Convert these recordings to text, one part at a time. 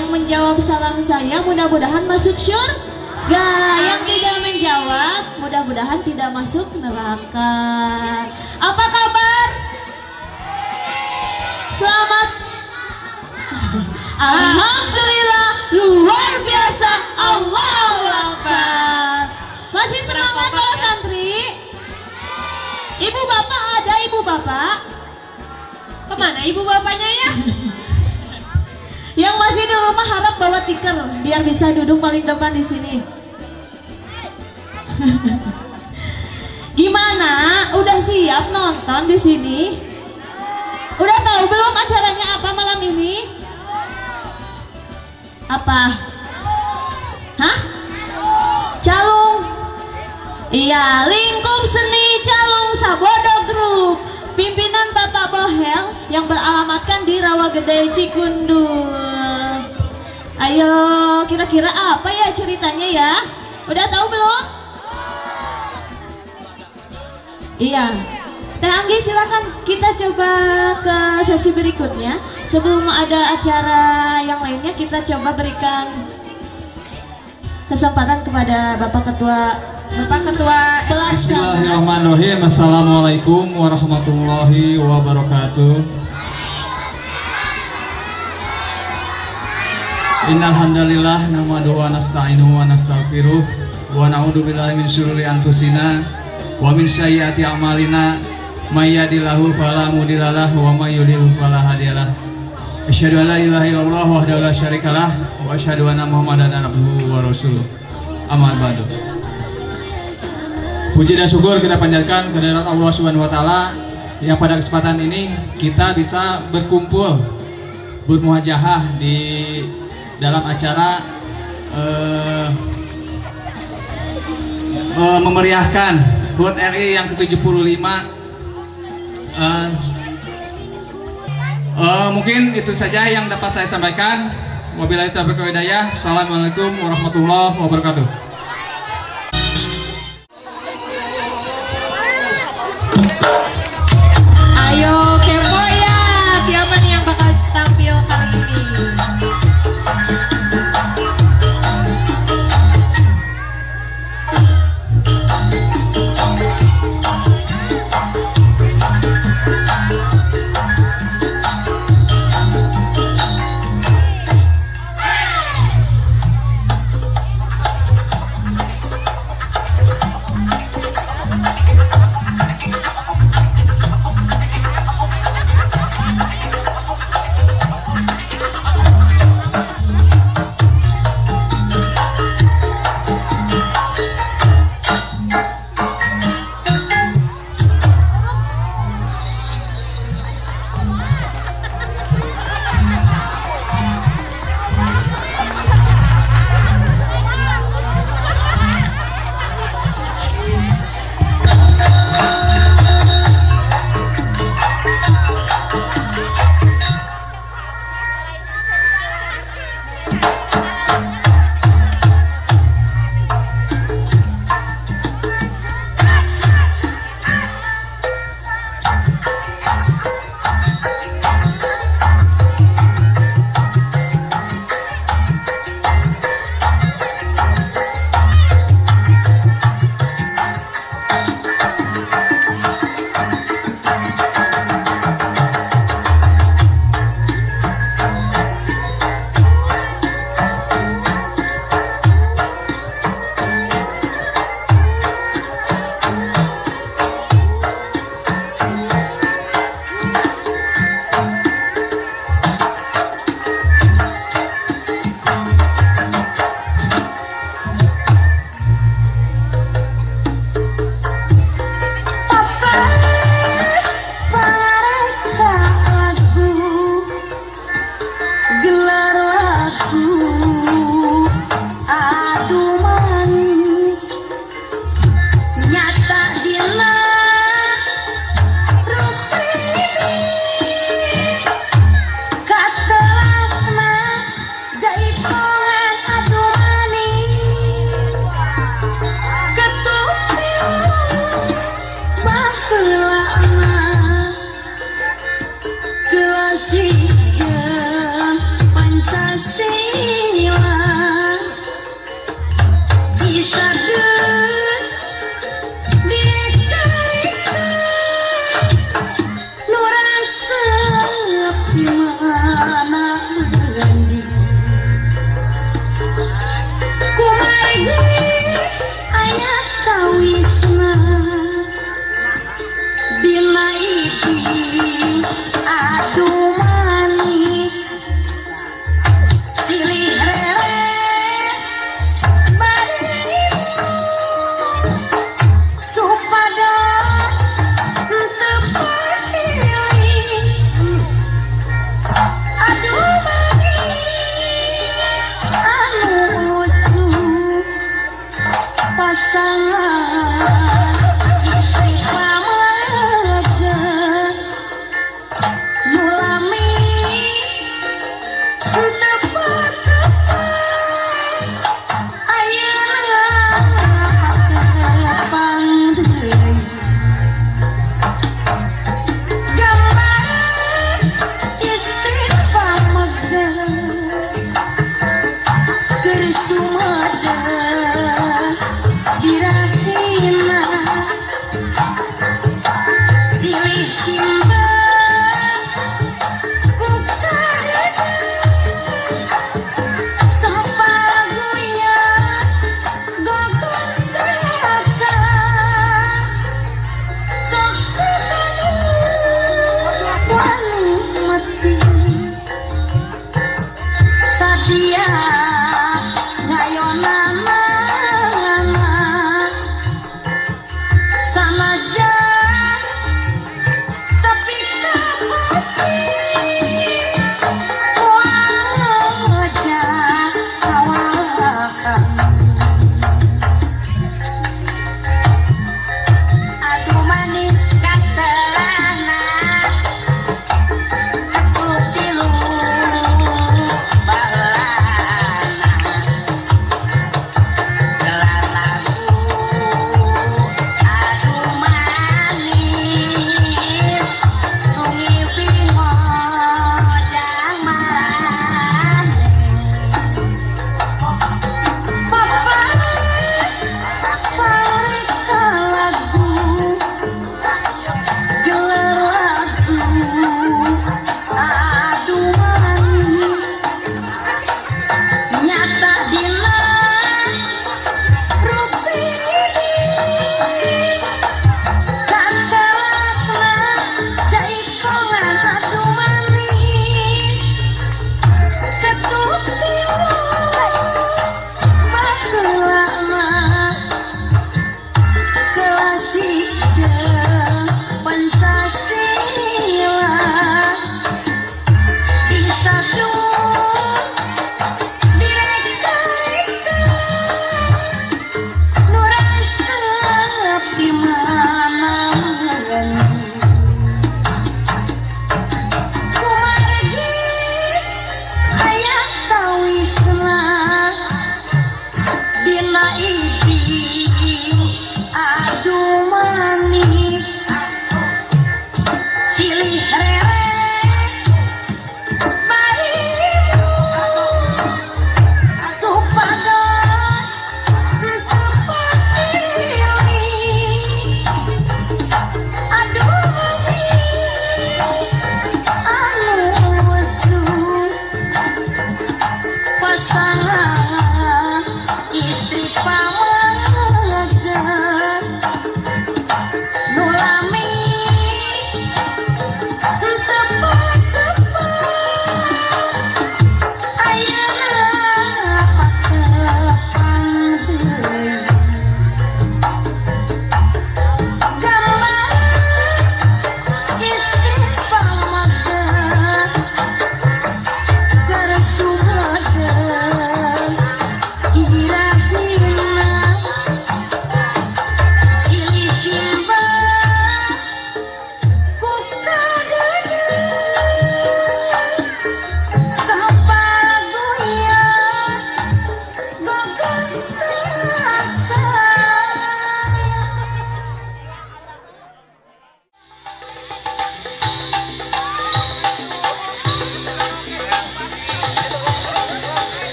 Yang menjawab salam saya mudah-mudahan masuk surga. Yang tidak menjawab mudah-mudahan tidak masuk neraka. Apa kabar? Selamat. Alhamdulillah, luar biasa. Allahu Akbar. Masih semangat para santri? Ibu bapak ada, ibu bapak? Kemana ibu bapaknya ya? Yang masih di rumah harap bawa tikar biar bisa duduk paling depan di sini. Gimana? Udah siap nonton di sini? Udah tahu belum acaranya apa malam ini? Apa? Hah? Calung. Iya, Lingkup Seni Calung Sabodo Group. Pimpinan Bapak Bohel yang beralamatkan di Rawagede Cikundul. Ayo, kira-kira apa ya ceritanya ya? Udah tahu belum? Iya. Teh Anggi silakan kita coba ke sesi berikutnya. Sebelum ada acara yang lainnya kita coba berikan kesempatan kepada Bapak Ketua. Bapak Ketua. Bismillahirrahmanirrahim. Assalamualaikum warahmatullahi wabarakatuh. Innalhamdalillah nahmaduhu wa nasta'inuhu wa nastaghfiruh wa na'udzu billahi min syururi anfusina wa min sayyiati a'malina. May yahdihillahu fala mudhillalah wa may yudhlil fala hadiyalah. Asyhadu an la ilaha illallah wahdahu la syarikalah wa asyhadu anna Muhammadan abduhu wa rasuluh. Amma ba'du. Puji dan syukur kita panjatkan kehadirat Allah Subhanahu wa taala yang pada kesempatan ini kita bisa berkumpul bermuajahah di dalam acara memeriahkan HUT RI yang ke-75. Mungkin itu saja yang dapat saya sampaikan. Wabillahi taufiq wal hidayah. Assalamualaikum warahmatullahi wabarakatuh. Ayo kepo ya, siapa nih yang bakal tampil kali ini? Ketuk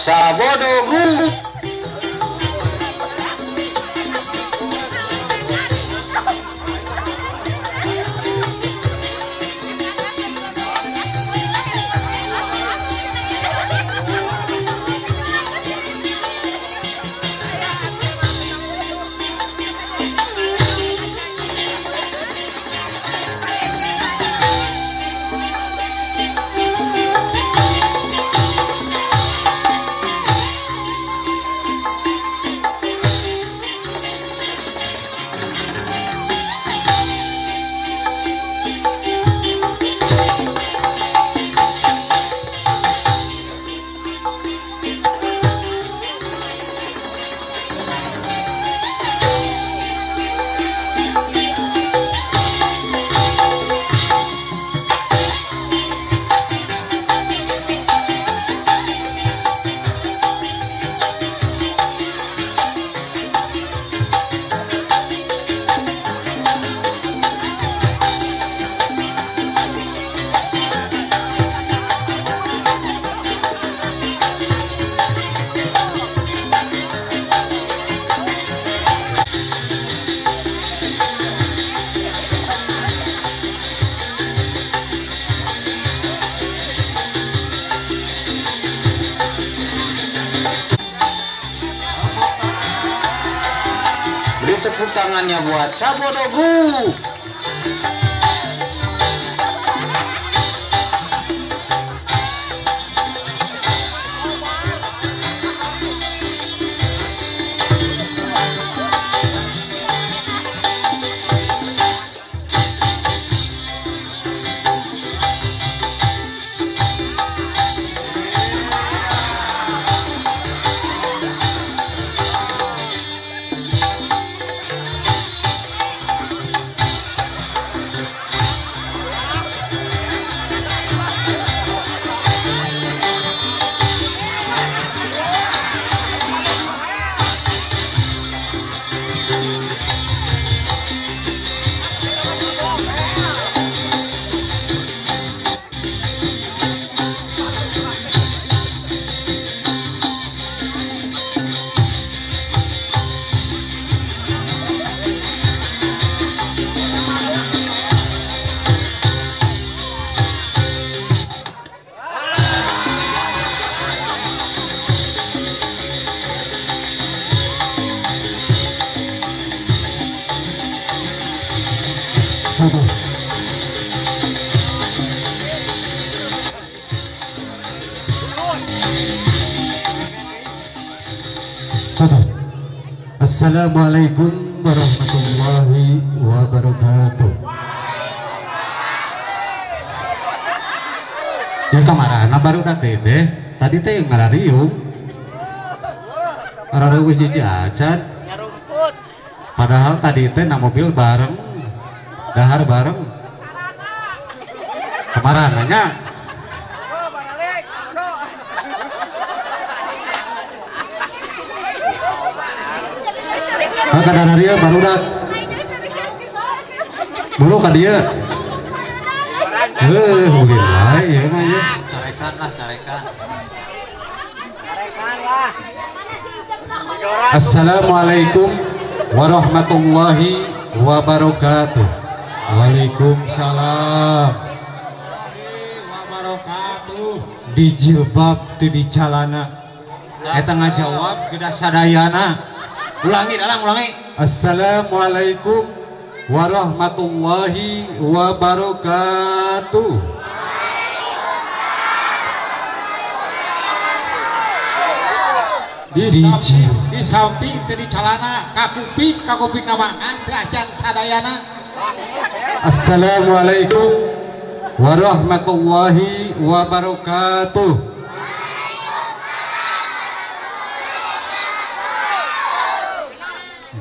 Sabodo Group. Tepuk tangannya buat Sabodo Group. Assalamualaikum warahmatullahi wabarakatuh. Ya kamarana baru teh teh. Tadi teh ngarariung. Ngarariung hiji acan. Padahal tadi teh na mobil bareng, dahar bareng. Kamarana nya. Kadang dia baru dak buru ka dia ulin wae ieu mah ieu carekan lah carekan lah. Assalamualaikum warahmatullahi wabarakatuh. Waalaikumsalam wabarakatuh. Di jilbab teu di calana eta ngajawab geus sadayana. Ulangi dalang, ulangi. Assalamualaikum warahmatullahi wabarakatuh. Di samping teu di calana kakuping kakuping namangan teu acan sadayana. Assalamualaikum warahmatullahi wabarakatuh.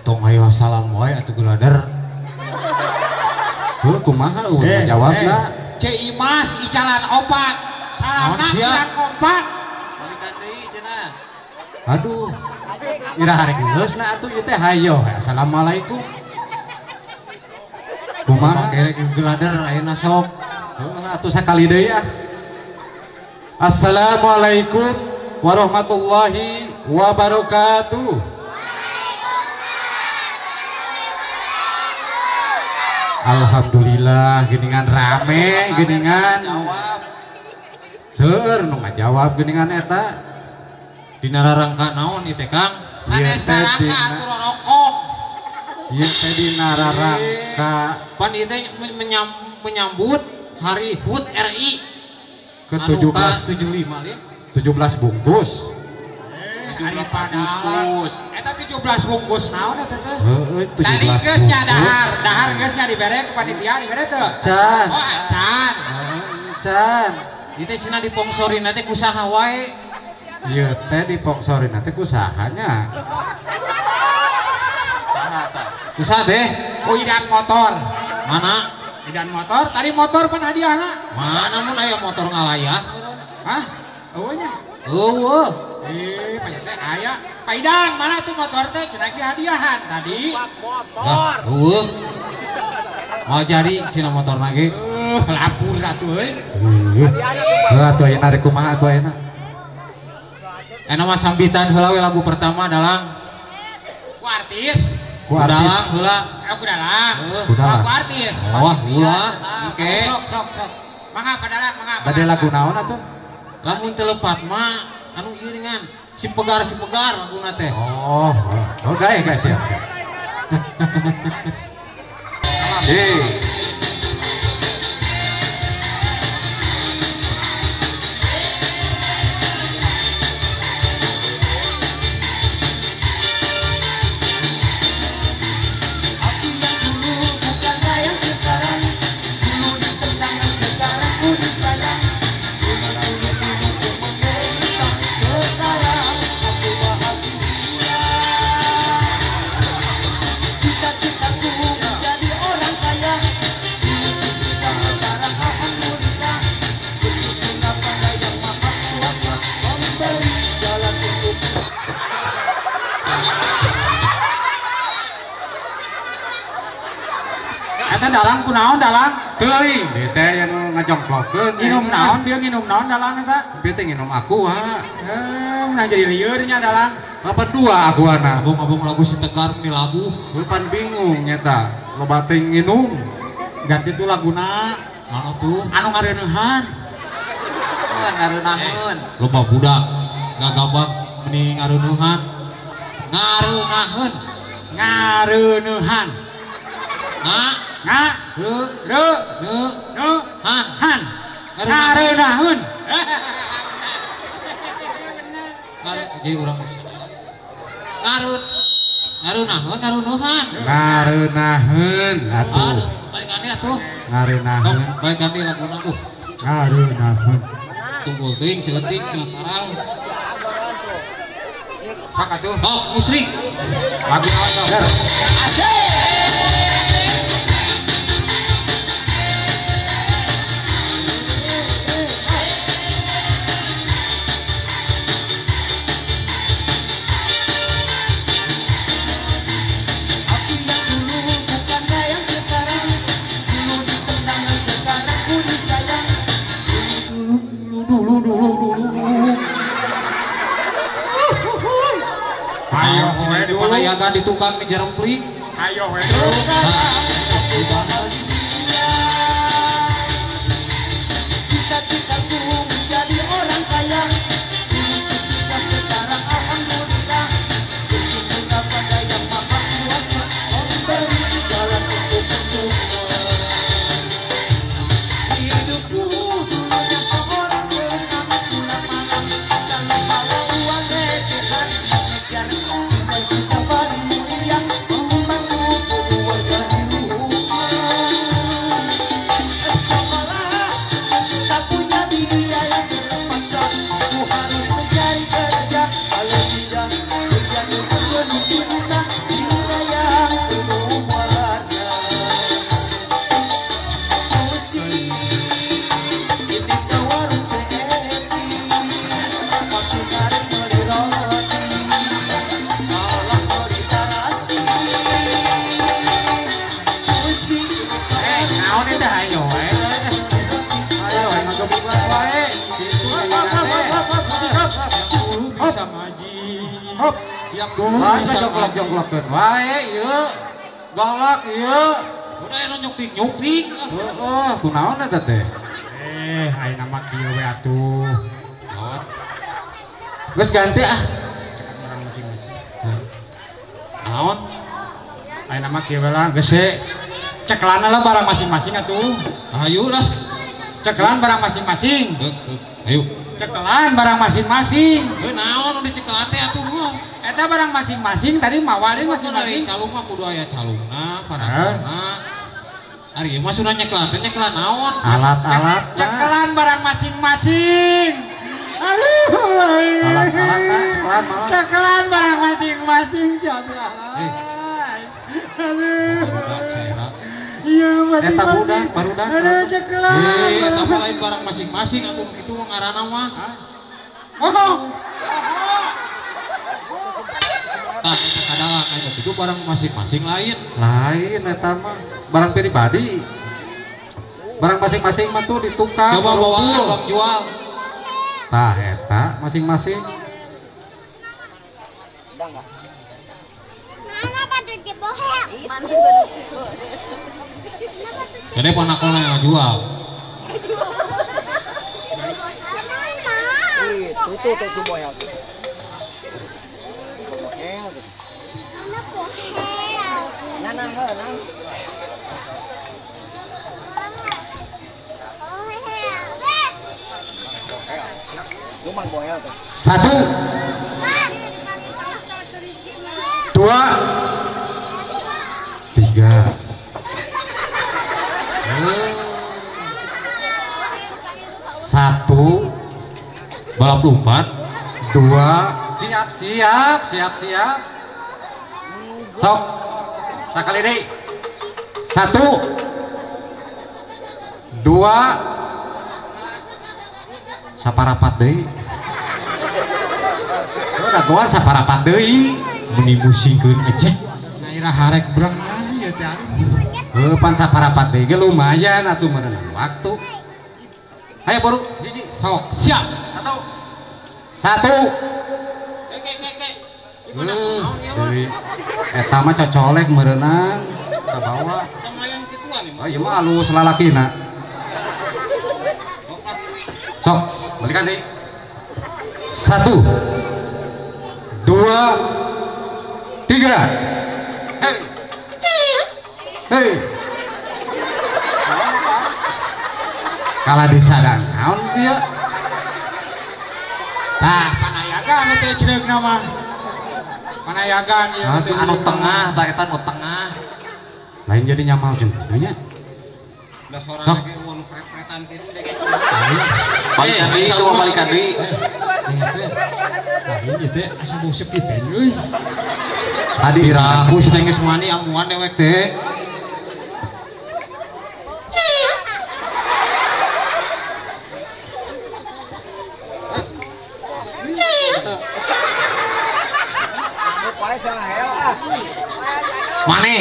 Tong ayo salam wae atuh gulader. Heuh kumaha eueuh jawabna? Ceu Imas icalan opat, salamna icalan kompak. Balikan deui cenah. Aduh. Ira harek geus na atuh ieu teh hayo. Assalamualaikum. Kumaha kerek gulader ayeuna sok. Heuh atuh sakali deui ah. Assalamualaikum warahmatullahi wabarakatuh. Alhamdulillah geningan rame geningan. Seueur nu ngajawab geningan eta. Dina rarangka naon ieu teh Kang? Sanes rarangka atuh rorokok. Ieu teh dina rarangka pan ieu teh menyambut Hari HUT RI ke-17 17 bungkus. 17 bungkus. Eta 17 bungkus naon eta teh? Heeh, 17. Tadi geus nya dahar, dahar geus nya dibere ku panitia dibere teu? Can. Oh, can. Can. Ieu teh cenah dipongsorin teh ku saha wae? Ieu teh dipongsorin teh ku saha nya? Saha tah? Ku saha teh? Ku Idan motor. Mana? Idan motor, tadi motor pan hadiahna. Mana mun aya motor ngalayah? Hah? Eueuh nya? Eueuh. Pak teh aya. Pak Idan, mana tuh motor teh cenah dihadiahan tadi. Motor. Eueuh. Mau jadi sina motor lagi. Lapur atuh euy. Heuh, atuh ayeuna rek kumaha atuh ayeuna? Eta mah sambitan heula we lagu pertama dalang. Ku artis. Ku artis. Dalang heula. Ku dalang. Ku artis. Wah, ulah. Oke. Sok sok sok. Mangga ka dalang, mangga. Bade lagu naon atuh? Lamun teu lepat mah anu ieu ringan. Si pegar laguna teh. Oh, oh gae gae siap. Hei. Eta dalang kunaon dalang? Teuing, ieu teh anu ngajongklokeun. Nginum naon bieu nginum naon dalang eta? Bieu teh nginum aqua. Nah jadi lieur nya dalang. Apa dua aquana? Abong-abong lagu si Tegar meni lagu. Heuh pan bingung nyeta. Loba teh nginum. Ganti tuh laguna. Naon tuh? Anu ngareuneuhan. Ngareuneuhan. Loba budak gagabah meni ngareuneuhan. Ngareuneuhan. Ngareuneuhan. Nga nga re re ne nu han han ngareunahun. Jadi urang ngarun ngarunaheun ngarunuhan ngarunaheun atuh balik ane atuh ngarunaheun balik ane laguna tuh ngarunaheun tunggul teuing seutik lantaran sok atuh oh musrik lagu naon sok asik. Ayo we dulu yaga di tukang di jerempling. Ayo we. Cita-citaku menjadi orang kaya. Dulu susah sekarang alhamdulillah. Bersyukurlah pada yang Maha Kuasa memberi jalan untuk bersyukur. Hidupku dulunya seorang pengamen pulang malam selalu bawa uang recehan. Cita-cita paling mulia membantu keluarga di rumah. Hop. Yang dulu bisa jongklok-jongklokeun wae ieu. Galak ieu. Udah anu nyuktik-nyuktik. Heeh, kunaon eta teh? Ayeuna mah kieu we atuh. Naon? Geus ganti ah. Barang masing-masing. Naon? Ayeuna mah kieu we lah, geus cekelan lah barang masing-masing atuh. Ayo lah. Cekelan barang masing-masing. Ayo. Cekelan barang masing-masing. Naon nu dicekelan teh atuh mah. Eta barang masing-masing tadi mawalin masing-masing. Calung mah kudu aya calungna, panatona. Ari ieu mah sunah nyekelan teh nyekelan naon? Alat-alat. Cekelan barang masing-masing. Aduh. Alat-alat cekelan malah. Cekelan barang masing-masing siapa? Aduh. Iya masing-masing. Eta budak, barudak. Aduh cekelan. Eta mah lain barang masing-masing atuh kitu mah ngaranna mah. Oh. Tah kadalang aya kitu barang masing-masing lain. Lain eta mah barang pribadi. Barang masing-masing mah tuh di tukang. Coba bawaan bang jual. Tah eta masing-masing. Jadi panakolna yang jual. Itu bohel. Satu, dua, tiga. Satu, balap lompat. Dua, siap, siap, siap, siap. Sok, sekali deh. Satu, dua, saparapat deui. Udah goan saparapat deui. Meni musingkeun ejek. Naira harek breng ieu teh. Heuh pan saparapat deui ge lumayan atuh meureunang waktu. Ayo buru, hiji, sok, siap. Satu. Satu. Deui. Eta mah cocolek meureunang ka bawah. Oh ieu mah alus lalakina. Sok, balikan deui. Satu, dua, tiga. Hei, hei. Kalah disadang, naon dia? Tah, panayagan teh cereugna mah. Panayagan ieu teh anu tengah, tah eta nu tengah. Lain jadi nyamalkeun kitu nya. Da sorana ge eueuh nu pret-pretan kitu deh. Balikan deui, coba balikan deui. Ini teh asa bau sepi teh euy. Tadi piraku si teh geus mani amuan dewek teh. Maneh.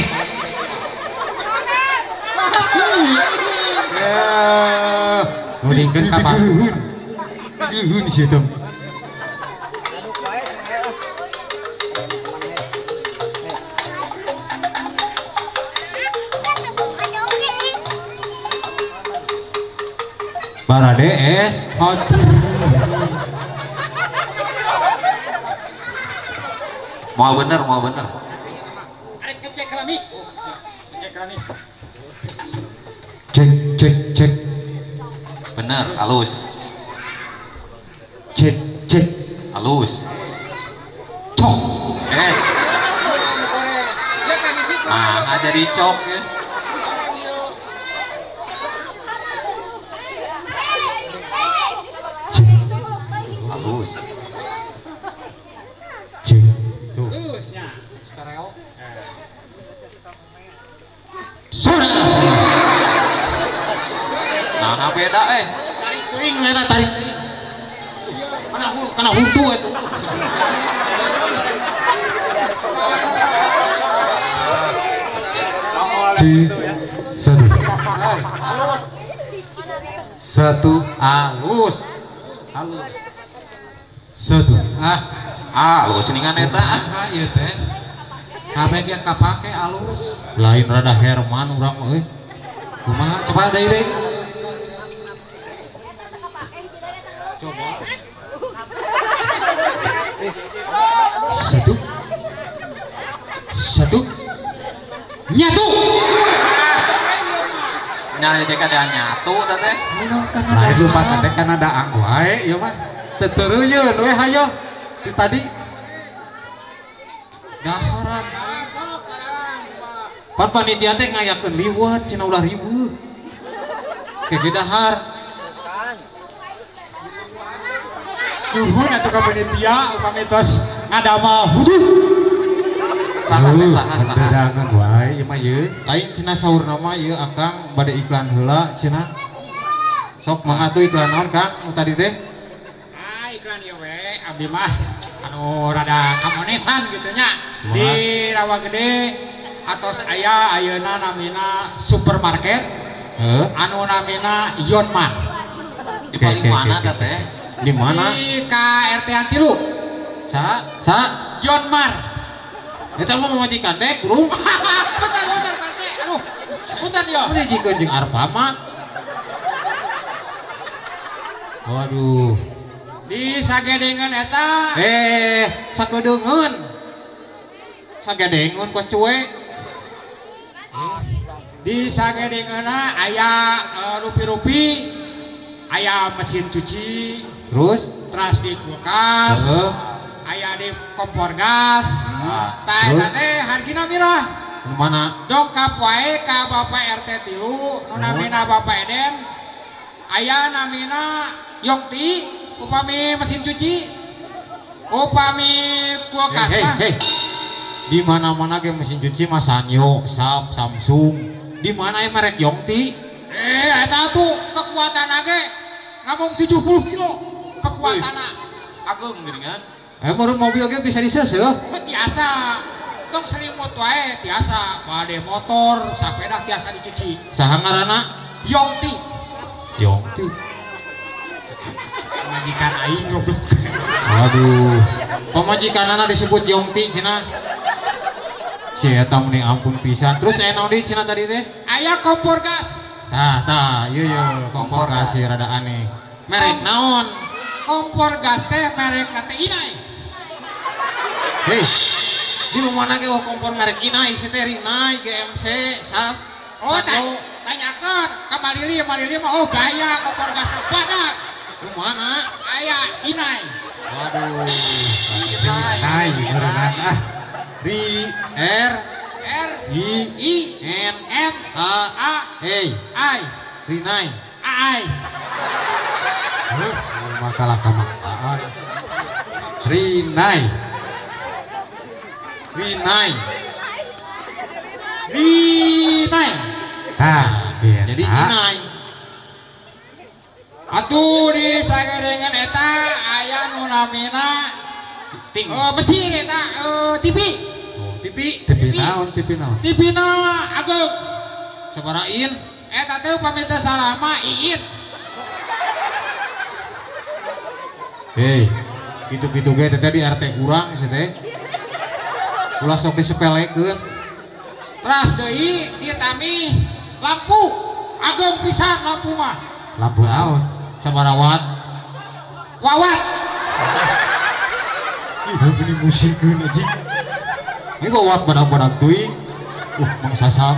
Nudingkeun ka panggung. Digeuleuheun si eta. Barade es hatur. Mau bener, mau bener. Arek ngecek keramik. Ngecek keramik. Cek cek cek. Bener, halus. Cek cek. Halus. Cok. Nah, jadi cok ya. Halus. Cek. Tuh. Stereo. Sudah. Nah, beda Tarik teuing eta tarik. Kana huntu eta. Satu. Satu halus. Halus. Satu. Ah, Alus ningan eta. Ah, ieu teh. Kabeh ge kapake alus. Lain rada Herman urang mah euy. Kumaha coba deui deui. Coba. Satu. Satu. Nyatu. Nya teh kada nyatu teh teh. Nah, itu pas teh kan ada ang wae ieu mah. Teu teureuyeuh we hayo. Di tadi daharan. Pan panitia teh ngayakeun liwat cenah ulah riweuh. Ke dahar. Nuhun atuh ka panitia upami tos ngadamel huduh. Saha teh saha saha. Bedaangan wae ieu mah ieu. Lain cenah saurna mah ieu akang bade iklan heula cenah. Sok mangga atuh iklan naon Kang nu tadi teh? Ah iklan ieu we abdi mah anu rada kamonesan gitu nya. Di Rawa Gede atos aya ayeuna namina supermarket. Anu namina Yonman. Di paling mana teh teh? Di mana? Di KRT 3. Sa sa Yonmar. Eta mah mamajikan dek, guru. Punten, punten, Pak RT. Aduh. Punten yo. Ini jikeun jeung Arfama. Waduh. Di sagedengeun eta. Sakedeungeun. Sagedengeun kos cuek. Di sagedengeunna aya rupi-rupi, aya mesin cuci, terus teras di kulkas. Aya di kompor gas. Tah eta teh hargina mirah. Mana? Dongkap wae ka Bapak RT 3 nu namina Bapak Eden. Aya namina Yongti upami mesin cuci. Upami kulkas mah. Hey, hey. Di mana-mana ge mesin cuci mah Sanyo, Sap, Samsung. Di mana aya merek Yongti? Eta tuh kekuatanna ge ngamung 70 kilo kekuatanna. Ageung geuningan. Baru mobil ge bisa diseuseuh. Oh, tiasa. Tong selimut wae tiasa. Bade motor, sepeda tiasa dicuci. Saha ngaranna? Yongti. Yongti. Pamajikan aing goblok. Aduh. Pamajikanana disebut Yongti cenah. Si eta meni ampun pisan. Terus aya naon deui cenah tadi teh? Aya kompor gas. Tah, tah, ieu ieu kompor gas rada aneh. Merek naon? Kompor gas teh merek teh Inai. Hei, di mana ge kompor merek Inai, si teh Rinai, GMC, Sap. Oh, tanyakeun ka Malili, Malili mah oh gaya kompor gas teh badak. Di mana? Aya Inai. Waduh. Inai beneran ah. Ri R R I I N N A A E I Rinai. A I. Makalah kamak. Rinai. Rinai. Rinai. Nah, jadi Inai. Atuh di sagedengeun eta aya nu namina ting. Oh, mesin eta TV. Oh, TV. TV naon, TV naon? TV na ageung. Sabarain? Eta teh upami teu salah mah iin. Hei, gitu-gitu ge teh di RT kurang sih teh. Ulah sok disepelekeun. Teras deui ditami lampu. Ageung pisan lampu mah. Lampu naon? Sabaraha watt? Wawat. Ih, ini musikeun anjing. Ini kok watt badak-badak teuing. Mang Sasam.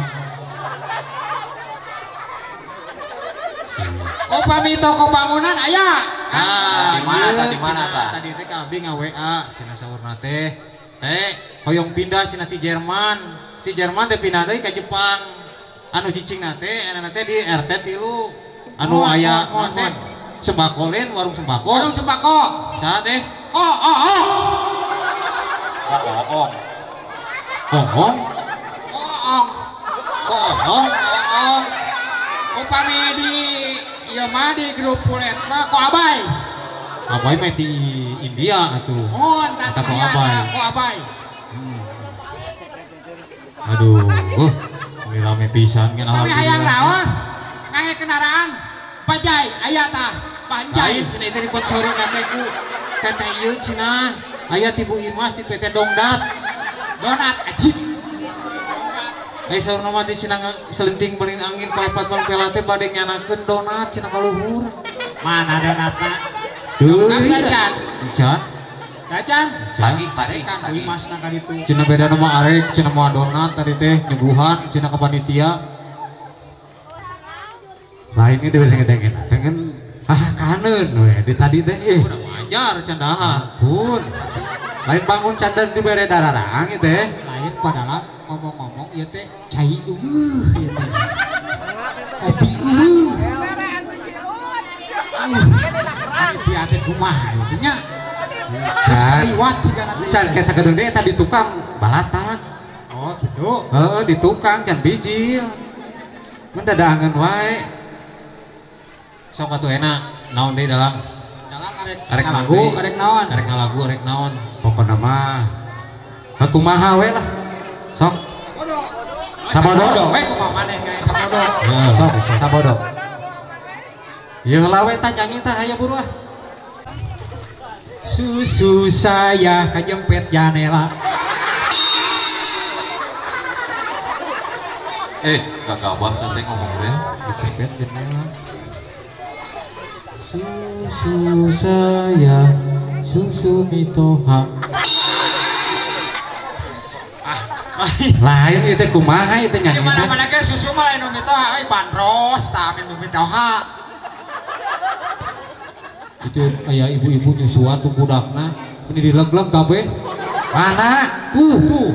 Upami toko bangunan aya. Ah, di mana ta? Di mana ta? Tadi teh ka abdi nga-WA cenah saurna teh. Teh hoyong pindah cenah ti Jerman. Ti Jerman teh pindah deui ka Jepang. Anu cicingna teh enana teh di RT 3. Anu aya teh sembako lain warung sembako. Warung sembako. Saha teh? Oh, oh, oh. Oh, oh, oh. Oh, oh. Oh, oh. Oh, oh. Oh, oh. Upami di ieu mah di grup pulet mah ko abai. Abai mah di India atuh. Oh, entah ko abai. Ko abai. Aduh, ini rame pisan kan. Tapi hayang raos ngangge kendaraan bajai aya tah, banjai. Lain cenah teh dipot sori teh ku teteh ieu cenah. Aya ti Bu Imas di PT Dongdat. Donat anjing. Eh saurna mah teh cenah selenting beling angin kalepat bang pelate bade nyanakeun donat cenah ka luhur. Mana donatna? Deui. Gajan. Can. Gajan. Tagih tagih kan Bu Imas na ka ditu. Cenah bedana mah arek cenah mah donat tadi teh nyuguhan cenah ka panitia. Lain ini diberi pengen ah kanen we di tadi teh ih udah wajar candahar pun lain bangun candar dibere dararang ieu teh lain padahal ngomong-ngomong ieu teh cai eueuh ieu teh kopi eueuh panitia teh kumaha ieu teh nya liwat cigana teh can ke sakedeung deui eta di tukang balatak oh gitu heeh di tukang can bijil mun dadaangeun wae sok atuh enak naon deui dalang dalang arek lagu arek naon arek ngalagu arek naon pokona mah kumaha we lah sok sabodo we kumaha maneh gae sabodo sok sabodo ieu heula we tah nyanyi tah aya buru ah susu saya kajempet janela gagabah teh ngomong teh kajempet janela susu saya susu mitoha lain itu kumaha itu nyanyi di mana-mana ke susu mah lain mitoha euy bandros tah amin mitoha itu aya ibu-ibu nyusuan tuh budakna ini dileg-leg kabeh mana tuh tuh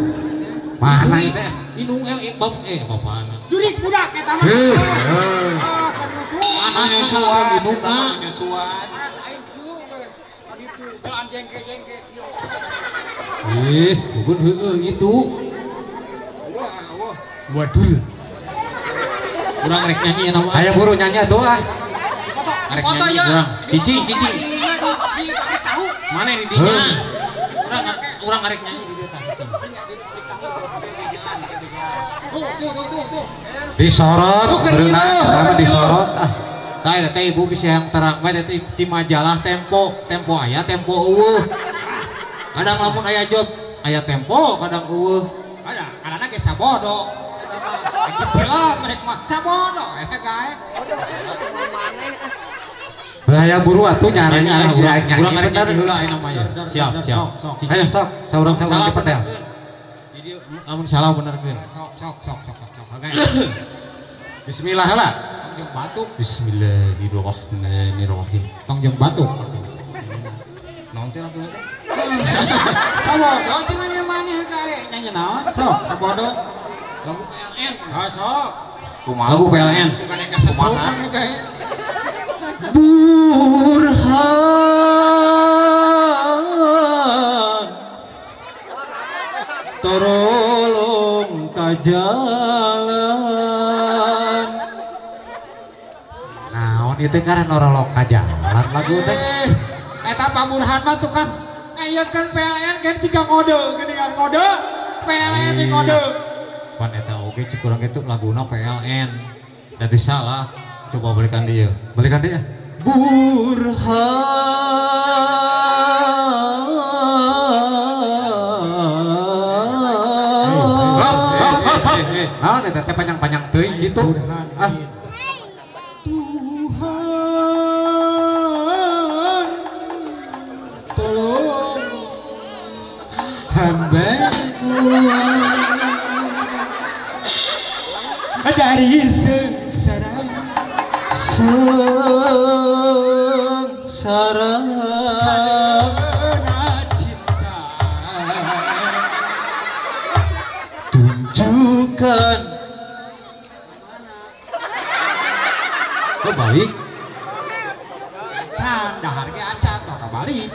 mana itu inung bapana jurik budak eta mah heuh mana nyusuan inungna nyusuan ih bukan heueuh itu wadul urang rek nyanyi nama aya buru nyanyi atuh ah arek nyanyi urang cicing cicing mana di dinya urang arek nyanyi di dieu tah cicing disorot berenang disorot ah tah eta teh ibu bisa yang terang bae teh ti majalah Tempo Tempo aya Tempo eueuh kadang lamun aya job aya Tempo kadang eueuh ada kadang ge sabodo eta mah film rek mah sabodo gae bahaya buru atuh nyari urang arek nyanyi heula ayeuna mah ya siap siap ayo sok saurang-saurang dipetel lamun salah benerkeun sok sok sok sok sok bismillah heula tong jeung batuk bismillahirrahmanirrahim tong jeung batuk naon teh lagu teh sabodo cenah maneh gae nyanyi naon sok sabodo lagu PLN ah sok kumaha lagu PLN sukane kesetrum gae Burhan torolong ka jalan naon ieu teh karena norolong ka jalan lagu teh eta Pak Burhan mah tukang ngayekeun PLN kan jiga ngode geuningan ngode PLN di ngode pan eta oge cik urang kitu laguna PLN da teu salah coba balikan dia Burhan naon eta teh panjang-panjang teuing kitu ah Tuhan tolong hamba-Mu dari sengsara sengsara karena cinta tunjukkan lo balik acan dahar ge acan tong kabalik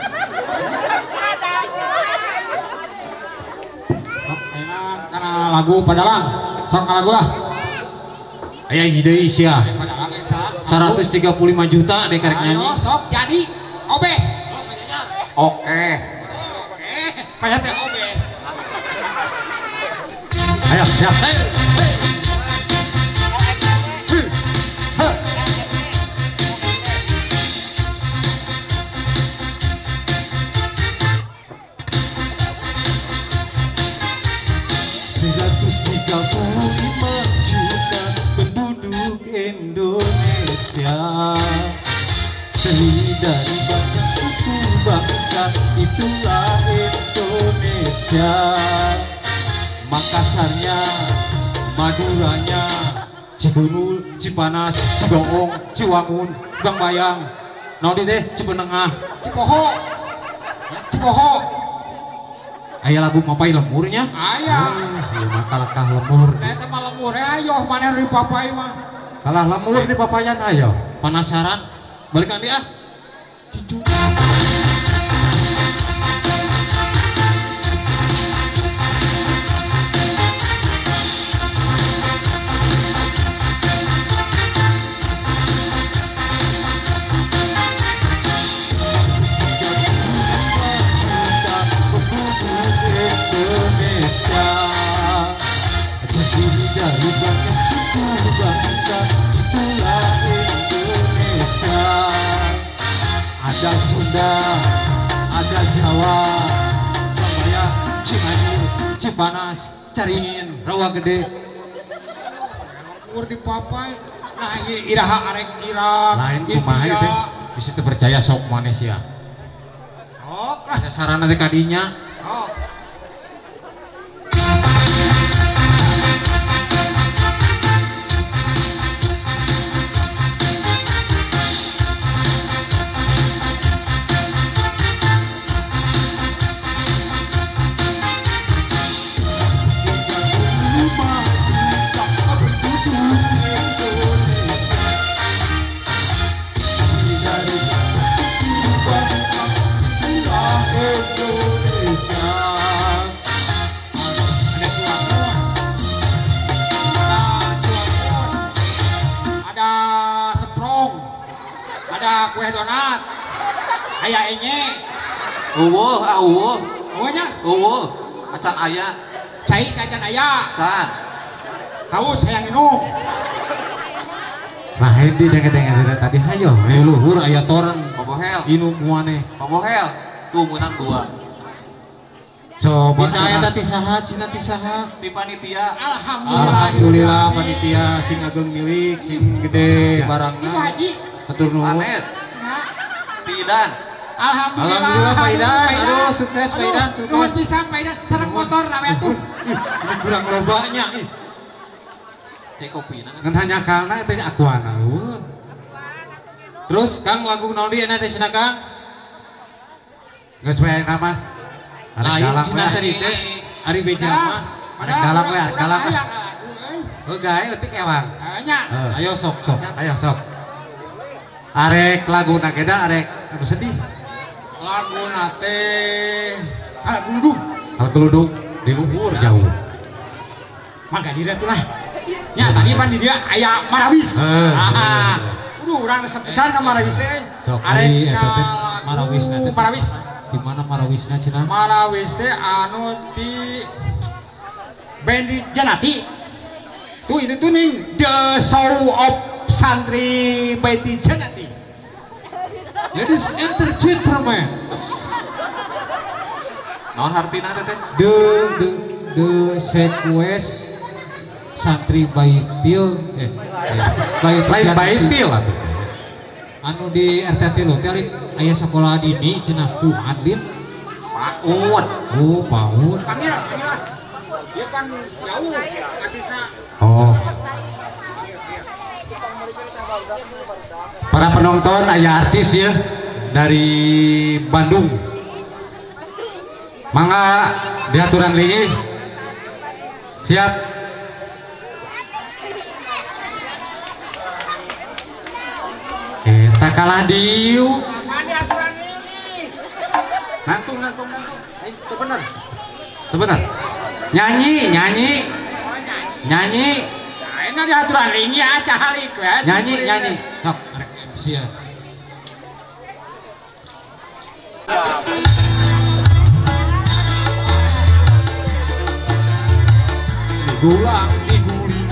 sok enak kana lagu padalang sok kana lagu lah aya hiji deui sia 135 juta deh karek nyanyi. Ayo sok jadi obe. Oke. Oke, kayak teh obe. Ayo siap. 135 juta penduduk Indonesia. Terdiri dari banyak suku bangsa, itulah Indonesia. Makassarnya, Maduranya, Cigunul, Cipanas, Cigoong, Ciwangun, Bangbayang, naon teh Cipenengah, Cipoho, Cipoho. Aya lagu mapai lemurnya? Aya. Ieu mah kalakah lemur. Nah eta mah lemur ayo maneh di papai mah. Kalah lemur di papayan ayo. Penasaran? Balikan dia. Cucu. Indonesia terdiri dari banyak suku bangsa, itulah Indonesia. Ada Sunda, ada Jawa, Bangbayang, Cianjur, Cipanas, Caringin, Rawa Gede. Lemur di papai. Nah iraha arek Irak. Lain kumaha ieu teh? Bisa teu percaya sok manusia. Sok lah. Sasaran teh kadinya. Sok. Kue donat, aya enye, eueuh ah eueuh, eueuh nya, eueuh, acan aya, cai acan aya, can, haus hayang minum. Nah ini denge-denge tadi hayo, luhur aya toren, bobohel, inum muane, bobohel, tuh menang dua. Coba bisa aya teh saha, cina ti saha, di panitia. Alhamdulillah, alhamdulillah panitia sing ageng milik, sing gede barangna. Ibu Haji. Atur nuhun. Idan. Alhamdulillah, alhamdulillah Pak Idan. Aduh, sukses Pak Idan, sukses. Nuhun pisan Pak Idan, sareng motor na we atuh. Ini kurang lobanya ih. Cek kopina. Ngan hanya kalna teh akuana. Terus Kang lagu naon deui teh cenah Kang? Geus we nama. Lain cenah tadi teh ari beja mah. Arek galak we, arek galak. Heuh gae eutik ewang. Nya. Ayo sok sok. Ayo sok. Arek lagu nageda arek anu sedih. Lagu nate hal geludung. Hal geludung di luhur jauh. Mangga diri atuh lah. Nya tadi pan di dia aya Marawis. Ah. Uduh urang resep pisan ka Marawis teh. Arek Marawis teh. Marawis. Di mana Marawisna cenah? Marawis teh anu ti Bendi Janati. Tuh itu tuh nih The Show of Santri Baiti Janati. Ladies and gentlemen. Naon hartina teh? The sequest Santri Baitil lain Baitil atuh. Anu di RT 3 teh aya sekolah dini cenah ku Adlin. PAUD. Oh, PAUD. Panggil, panggil lah. Dia kan jauh habisna. Oh. Para penonton aya artis ya dari Bandung. Mangga diaturan lagi. Siap. Tak kalah diu. Nangtung, nangtung, nangtung. Sebenar. Sebenar. Nyanyi, nyanyi. Nyanyi. Ini diaturan ini aja halik ya. Nyanyi, nyanyi. Sok, arek MC ya. Digulang, diguling.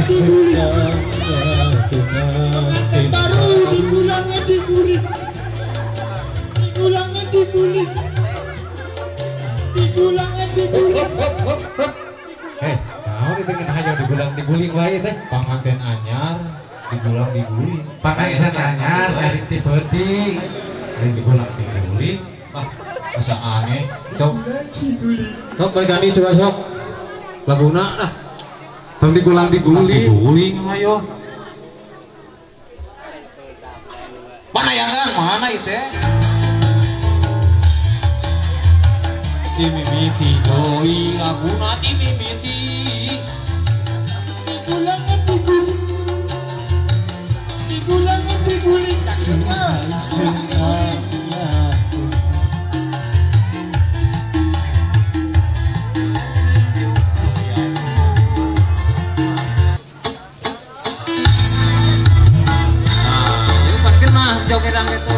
Pengantin baru digulangan diguling, digulangan diguling, digulangan diguling. Naon itu ngena hayo digulang diguling wae teh. Panganten anyar digulang diguling. Panganten anyar dari ti peuting. Lain digulang diguling. Ah, asa aneh. Sok. Sok balik ganti coba sok. Laguna lah. Tong digulang diguling. Diguling hayo. Mana yang kan? Mana itu? Timimiti doi laguna timimiti. Digulangan diguling, digulangan diguling. Nah, yuk parkir mah jogedan itu.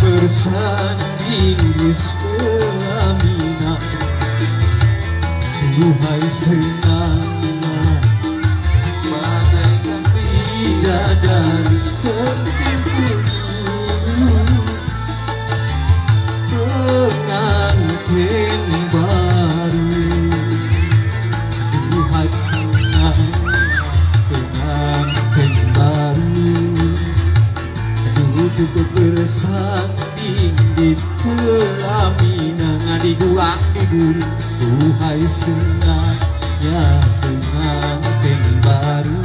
Bersanding di pelaminan, duhai senangnya bagaikan bidadari tertipu. Pengantin baru, duhai senangnya pengantin baru, duduk bersanding di pelaminan, digulang diguling, duhai senangnya pengantin baru,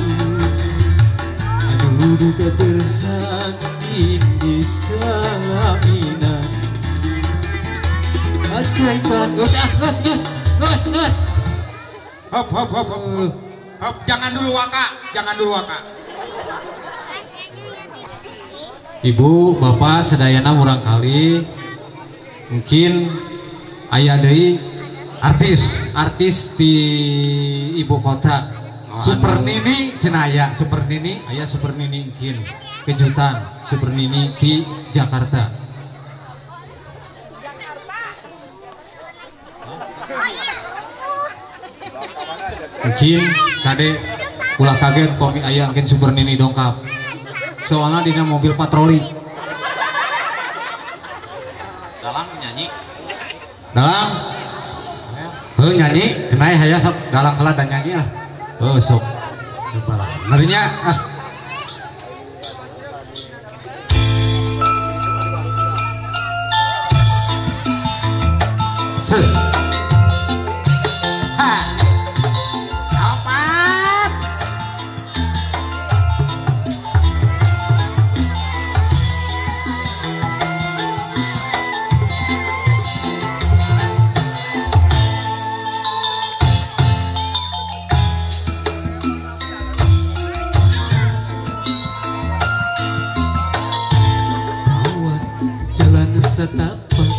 duduk bersanding di pelaminan. Gus, gus, gus, gus, gus. Hop, hop, hop, hop, hop. Jangan dulu waka, jangan dulu waka. Ibu, bapak, sedayana murangkali mungkin aya deui artis di ibu kota. Super Nini cenah aya, Super Nini, aya Super Nini mungkin kejutan Super Nini di Jakarta. Mungkin kade ulah kaget pami aya mungkin Super Nini dongkap. Soalnya dina mobil patroli. Dalang nyanyi. Dalang. Heuh nyanyi, kenai haya sok dalang heula dan nyanyi ah. Heuh sok. Coba lah. Ngerinya ah. Seuh. Ha. Opat. Setapak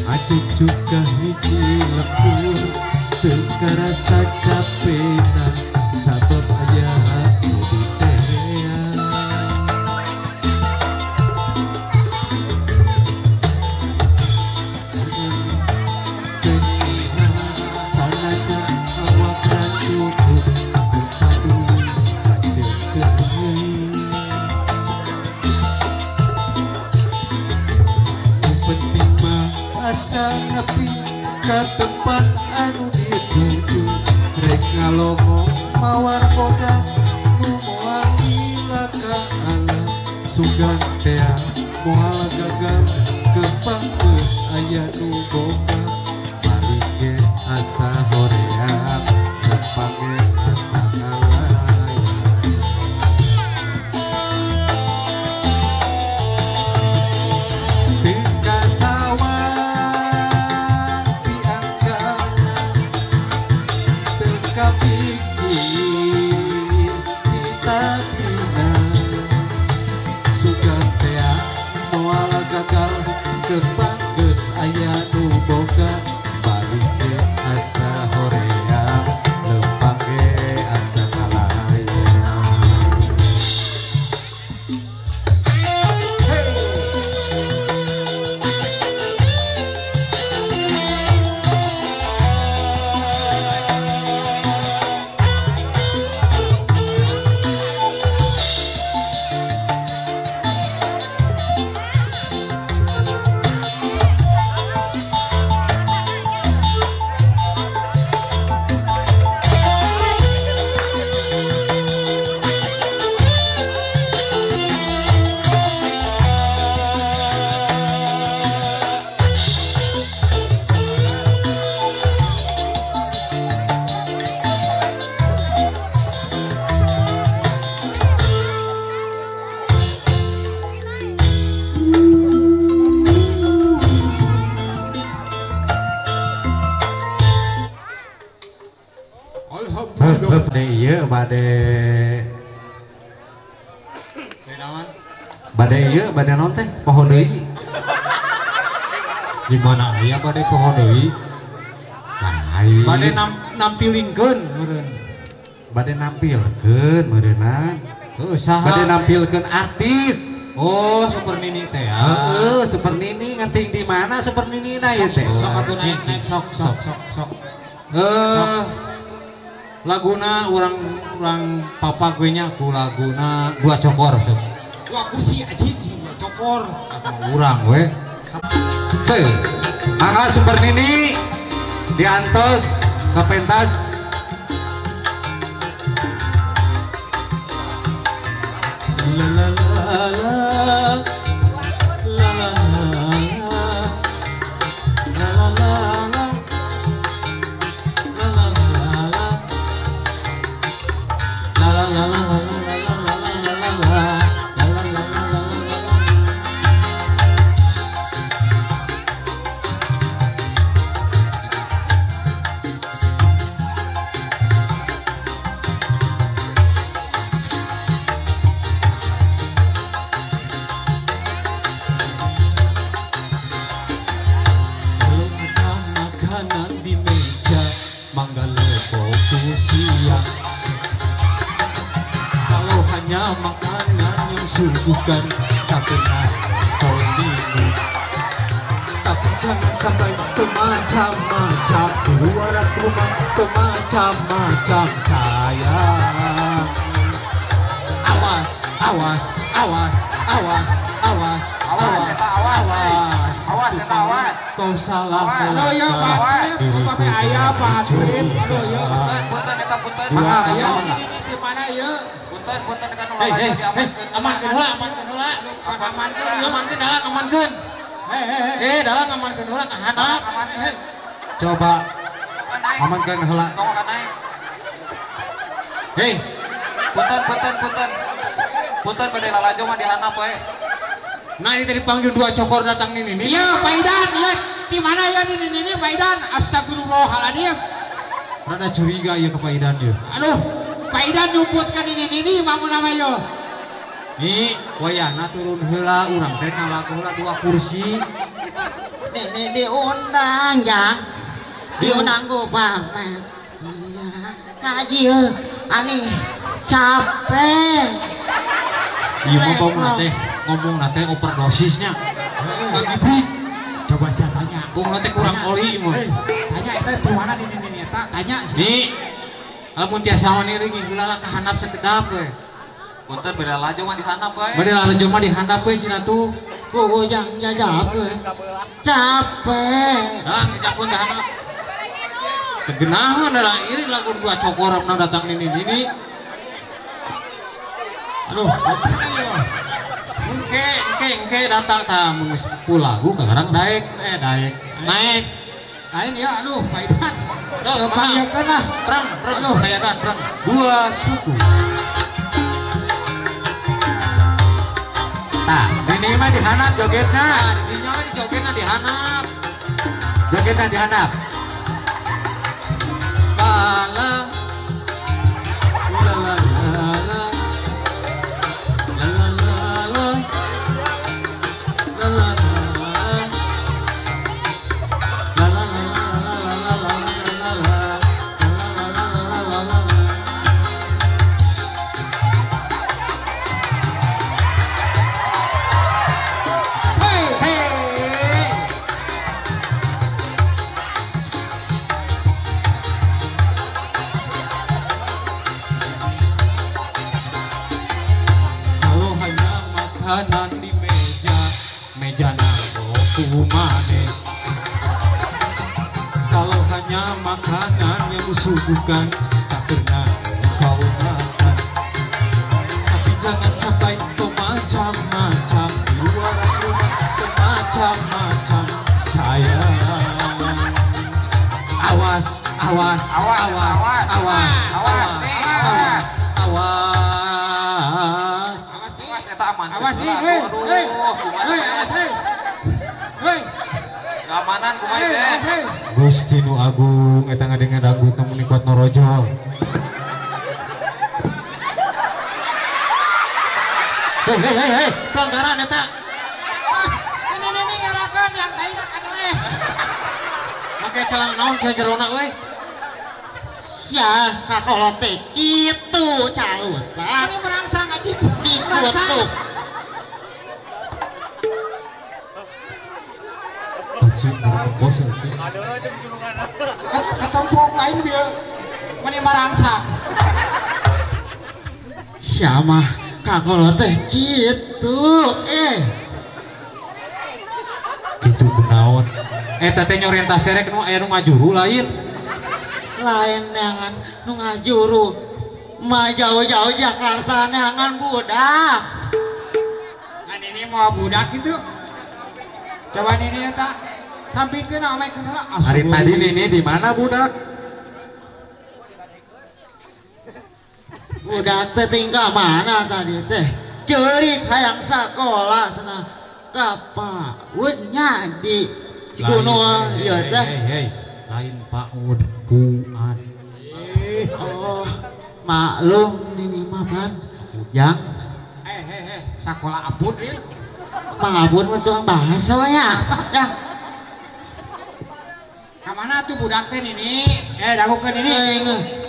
acuc ka hiji lembur teu karasa capena sabab aya nu ditea. Sanajan awak cukup teu paduli kacekeun. Penting mah asa nepi ka tempat anu dituju, rek ngalongok mawar bodas nu moal lila alam, sugan tea moal gagal kembang geus aya nu boga, balik ge asa hoream kembang ge asa ngalayang. Kembang geus aya nu boga, balik ge asa hoream, lempang ge asa. ieu bade bade ieu bade naon teh poho deui. Di mana aya bade poho deui? Lain. Bade nampilingkeun meureun. Bade nampilkeun meureunna. Heuh saha? Bade nampilkeun artis. Oh, Super Nini teh ya. Heeh, Super Nini ngenting di mana Super Nini na ieu teh? Sok atuh naik naik sok sok sok sok. Laguna urang papa gue nya ku laguna dua cokor sok. Dua kursi anjing dua cokor. Urang we. Se. Mangga Super Nini diantos ke pentas. La la la la la la la la la la la la la la la. Makanan yang suguhkan tak pernah kau minum, tapi jangan sampai kemacam-macam di luar rumah kemacam-macam sayang. Awas, awas, awas, awas, awas, awas, awas, awas, awas. Kau salah. Aduh ya Pak Hansip, upami aya Pak Hansip, aduh ya punten eta punten. Aya ini di mana ya? Punten punten eta nu lalajo diamankeun. Amankeun heula, amankeun heula. Amankeun, amankeun dalang amankeun. Dalang amankeun heula ka handap. Coba amankeun heula. Tong ka naik. Hei, punten punten punten. Punten bade lalajo mah di handap we. Nah ini tadi panggil dua cokor datang nih nih. Iya Pak Idan, iya di mana ya nih nih Pak Idan? Astagfirullahaladzim. Rada curiga ya ke Pak Idan ya. Aduh, Pak Idan nyumputkan ini nih bangun nama yo. Nih, wayana turun heula urang teh ngalaku heula dua kursi. Nih nih diundang ya, diundang ku Pak. Iya, kaji ani capek. Iya mau bangun teh. Ngomong nate overdosisnya lagi break. Coba siapa tanya? Bung nate kurang oli mah. Tanya eta di mana nih nih eta tanya sih. Nih. Lamun tiasa mah niring heula lah ka handap sekedap we. Punten beda lalajo mah di handap we. Beda lalajo mah di handap we cenah tuh. Kuku jang jajap we. Capek. Dang dijapkeun ka handap. Tegenahan da iri lagu dua cokoramna datang nih nih. Aduh, punten ieu. Engke datang ta mun geus lagu kagarang daek daek naik lain ya aduh Pak Idan panggilkeun lah perang perang dayakan perang dua suku. Tah ini mah dihanap jogetna, dinya mah dijogetna dihanap, jogetna dihanap. Bala la la la la la la la la la la. Hey hey. Kalau hanya makanan di meja, meja kumane. Kalau hanya makanan yang disuguhkan tak pernah kau makan, tapi jangan sampai kemacam-macam di luar rumah kemacam-macam sayang. Awas, awas, awas, awas, awas, awas, awas, awas, awas, eta aman. Awas nih, hei, hei, awas, hei. Hei. Keamanan kumaha teh? Gusti nu Agung eta ngadenge dangdut mun kuat norojol. Hei hei hei, pelanggaran eta. Ini ngerakeun yang tai kan leh. Make celana naon ka jerona euy. Sia kakolot teh kitu calutan. Ini merangsang anjing. Dikutuk. Ketempok lain dia meni marangsang. Siapa kakolot teh kitu Kitu kunaon? Eta teh nyorenta serek nu aya nu ngajuru lain. Lain neangan nu ngajuru mah jauh-jauh Jakarta neangan budak. Nah ini mau budak gitu. Coba ini eta sampingkeun amekeun heula. Hari tadi ini di mana budak? Budak teh tinggal mana tadi teh? Ceurik hayang sakola cenah ka PAUD nya di Cikunul ieu teh. Hei, lain PAUD Puan. Oh, maklum ini mah pan. Jang. Sakola abud ieu. Mang abud mah tukang baso nya. Ya. Ka mana tuh budak teh nini? Dagukeun ini.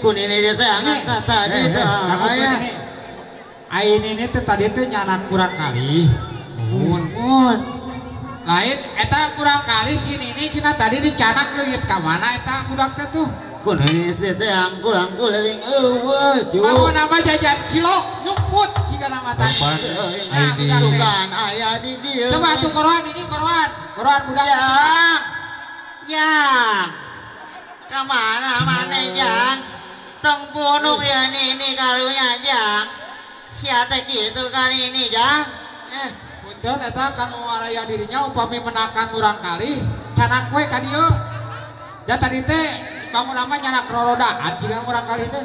Ku nini dia teh angkat tadi teh. Dagukeun ini. Ai nini teh tadi teh nyanak kurang kali. Mun. Lain eta kurang kali si nini cenah tadi dicanak leungit ka mana eta budak teh tuh. Ku nini SD teh angkul-angkul euing eueuh cu. Bangun nama jajan cilok nyumput siga nama tadi. Bukan aya di dieu. Coba tuh koroan ini koroan. Koroan budak. Jang. Kemana mana Jang? Tong punuk ya nini karunya Jang. Sia teh kitu kan ini Jang. Punten eta kanu araya dirinya upami menakan urang kali canak we ka dieu. Da tadi teh bangun nama nyanak rorodaan jiga urang kali teh.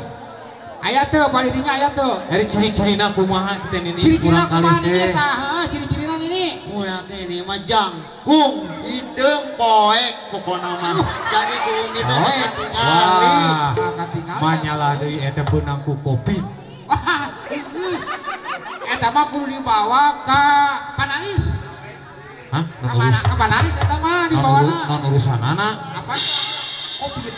Aya teu bari dinya aya teu. Dari ciri-cirina kumaha teh nini urang kali teh. Heeh, ciri-cirina nini. Urang teh ini mah jangkung, hideung poek pokona mah. Jadi kuung teh katingali. Wah, manyalah deui eta beunang ku kopi. Eta mah kudu dibawa ka panalis. Hah? Ka panalis eta mah dibawana. Non urusanana. Apa? Kopi.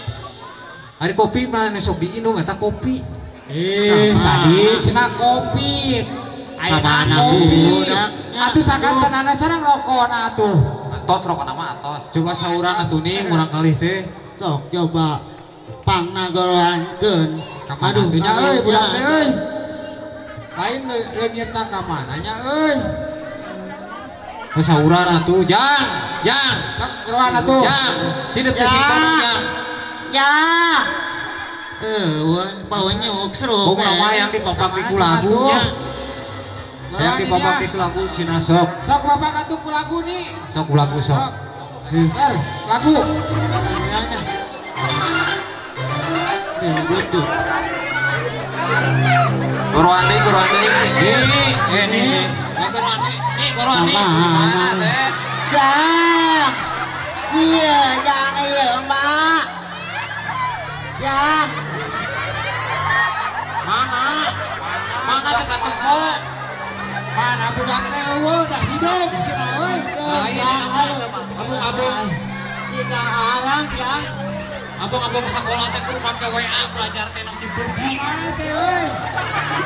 Ari kopi mah sok diinum eta kopi. Tadi cenah kopi. Ayeuna kopi. Atuh sakantenana sareng rokona atuh. Atos rokona mah atos. Coba sauran atuh nih murang kalih teh. Sok coba pangnagoroankeun. Aduh, nya euy budak teh euy. Lain leungitna ka mana nya euy. Sauran atuh, Jang. Jang. Sok geroan atuh. Jang. Hidup teh sing Jang. Ya. Bau nyuk seru. Bau nama yang dipapak di lagunya. Yang dipapak di lagu Cina sok. Sok bapak atuh ku lagu nih. Sok lagu sok. Lagu. Goroan nih, goroan nih. Nih, nih. Goroan nih, nih goroan nih. Mana teh? Jang. Iya, jang iya, Mbak. Jang. Mana? Mana teh toko? Mana budak teh eueuh dah hidup cenah euy. Abung-abung. Cika arang, Jang. Abang-abang sekolah teh kudu make WA belajar teh nang dipuji. Mana teh euy?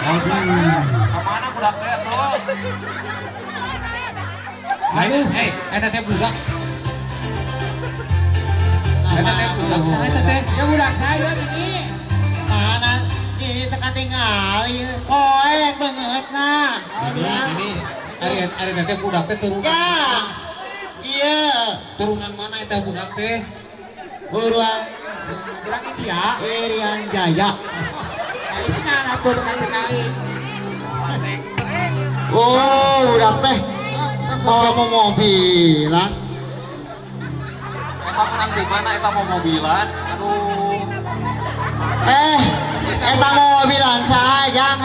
Aduh. Ka mana budak teh atuh? Lain, eta teh budak. Eta teh budak saha eta teh? Ya budak saya ini. Mana? Ini teka tingali. Poek beungeutna. Ini ari ari teh budak teh turunan. Ya. Iya. Turunan mana eta budak teh? Buruan kurang India, Irian Jaya. Kayaknya atuh teka tingali. Oh, budak teh. Mau mobilan. Eta menang di mana eta mau mobilan? Aduh. Eta mau mobilan sayang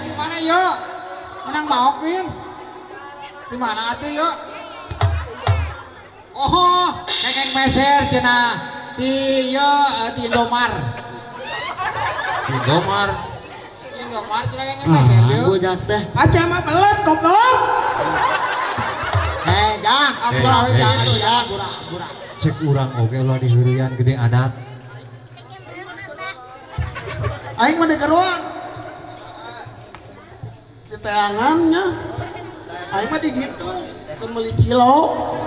Di mana yo? Menang maok Win. Di mana atuh yo? Oh, kekeng meser cenah di yo di Indomar. Indomar. Indomaret cenah geus ya. Budak teh. Aca mah belet goblok. Eh, jang, ampura we jang, jang. Cek urang oge ulah diheureyan gede adat. Aing mah digeroan. Diteangannya. Aing mah di ditu, keur meuli cilok.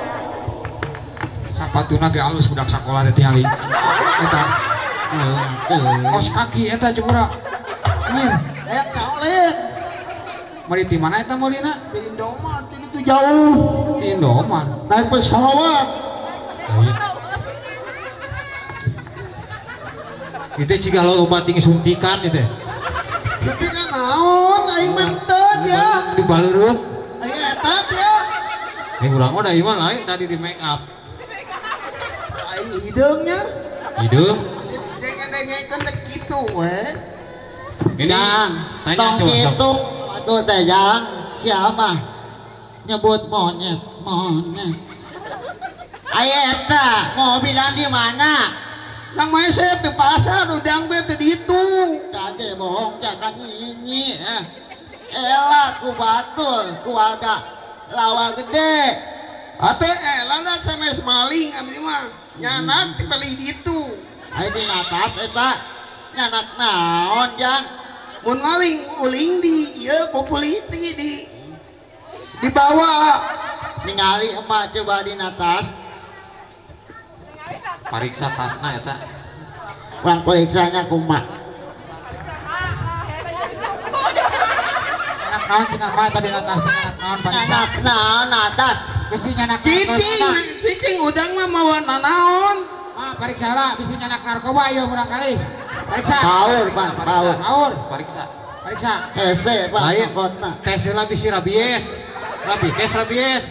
Sapatuna ge alus budak sakola teh tingali. Eta. Kos kaki eta cemura. Anjir, aya kaolet. Meuli ti mana eta meulina? Di Indomaret, di ditu jauh. Di Indomaret. Naik pesawat. Itu ciga loba ting suntikan itu. Suntikan naon? Aing mah teu ya. Di baleureum. Aing eta ya. Eh urang mah da ieu mah lain tadi di make up. Aing hideungnya. Hideung. Dengen-dengekeun teh kitu we. Ini tanya coba. Itu atuh teh jang siapa nyebut monyet, monyet. Aya eta mobilan di mana? Nang meset di pasar udang be teh ditu. Kade bohong jangan ini. Ela ku batul keluarga lawa gede. Ate ela da sanes maling abdi mah. Nyanak dibeli ditu. Aya di atas eta nyanak naon jang? Mun maling uling di ieu ku puliti di dibawa. Ningali emak coba di atas. Pariksa tasna eta. Urang periksanya kumaha? Nyanak naon cenah mah tadi atas nyanak naon pariksa. Nyanak naon atas? Bisi nyanak cicing, cicing udang mah mawa nanaon. Ah, pariksa lah bisi nyanak narkoba ieu murang kali. Pariksa. Paur, Bang, paur. Paur. Pariksa. Pariksa. Hese, Pak. Lain tes heula bisi rabies. Rabies, rabies.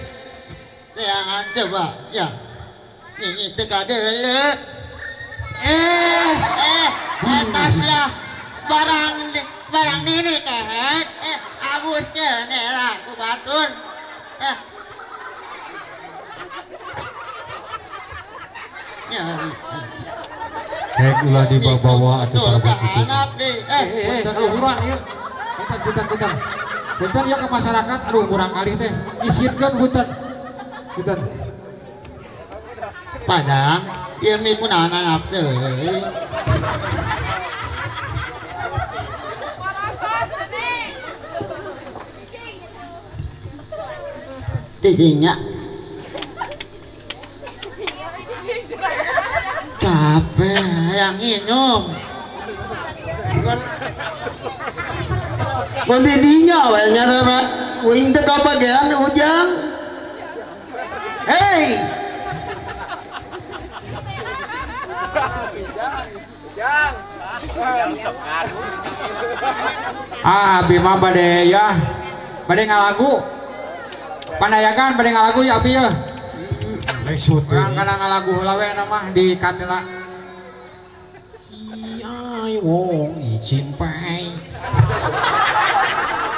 Jangan coba, ya. Ini teu kadeuleu. Eh, atas lah barang barang nini teh. Abus keun lah ku batur. Hek ulah dibawa-bawa atuh parabat itu. Kaluhuran ieu. Punten punten. Punten ieu ke masyarakat aduh kurang kali teh. Isitkeun punten. Punten. Padang, ieu mi kunaon anap teuing. Tidinya. Capek yang minum. Mun di dinya we nya mah uing teh kabagean ujang. Hei. Ah, Bima bade ya. Bade ngalagu. Pandayagan bade ngalagu ya abi ya. Urang kana ngalagu heula we mah di katela. Ai wong ijin pai.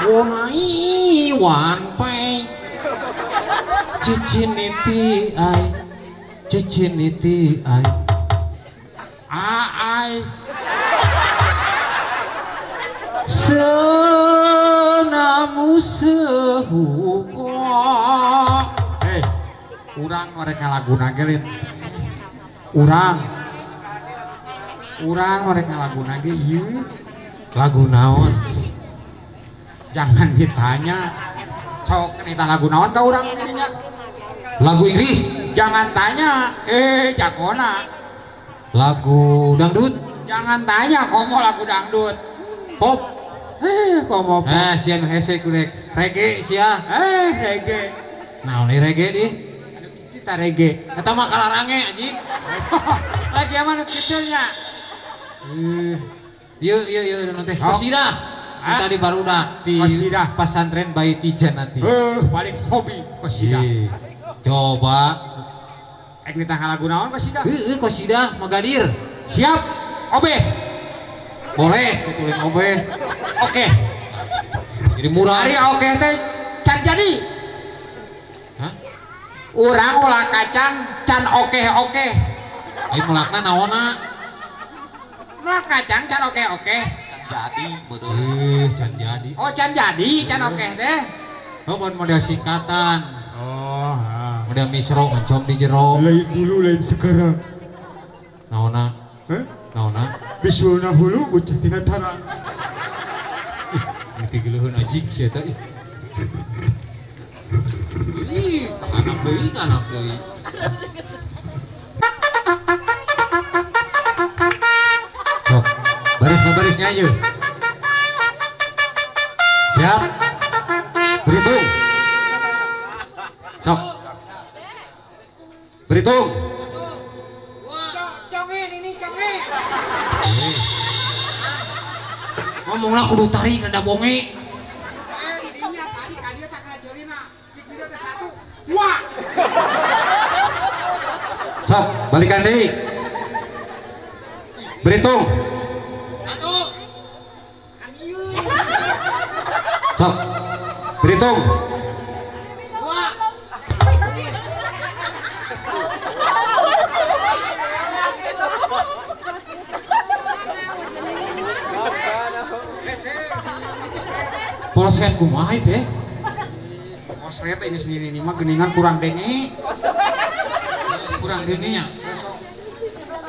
Wong ai wan pai. Ciciniti ai. Ciciniti ai. Ai. Senamu sehuko. Hei, urang mereka lagu nagelin. Urang mereka lagu nage ieu. Lagu naon? Jangan ditanya. Sok nita lagu naon ka urang nya? Lagu Inggris. Jangan tanya. Jagona. Lagu dangdut. Jangan tanya komo lagu dangdut. Pop. Komo pop. Nah, sia nu hese kurek. Reggae sia. Reggae. Naon deui reggae di? Aduh, kita reggae. Eta mah kalarange anjing. Lagi aman nu kitu nya. Ieu ieu ieu nu teh. Kosidah. Tadi barudak di pasantren Baiti Jannati. Paling hobi kosidah. Coba ek ditanggal lagu naon kosidah? Heeh, kosidah Magadir. Siap. Obe. Boleh, tulis obe. Oke. Jadi murah. Ari oke teh can jadi. Hah? Urang ulah kacang can oke-oke. Ai mulakna naonna? Mulak kacang can oke-oke. Can jadi betul. Can jadi. Oh, can jadi, can oke deh. Oh, bukan model singkatan. Oh, ha. Model misro oncom di jero. Lain dulu lain sekarang. Naona? Heh? Naona? Bisulna hulu bocah tina tarang. Ih, miti geuleun ajik sia eta ih. Ih, anak deui, anak deui. Sok, baris barisnya aja. Siap? Berhitung. Sok. Berhitung. Congin ini congin. Ngomonglah kudu tarik ada bonge. Didinya tadi kalian tak ngajarina. Cik dia teh 1, 2. Sok, balikan deui. Berhitung. 1. Kan ieu. Sok. Berhitung. 2. Polset kumaha teh? Polset ini sendiri ini mah geningan kurang denge. Kurang dengenya.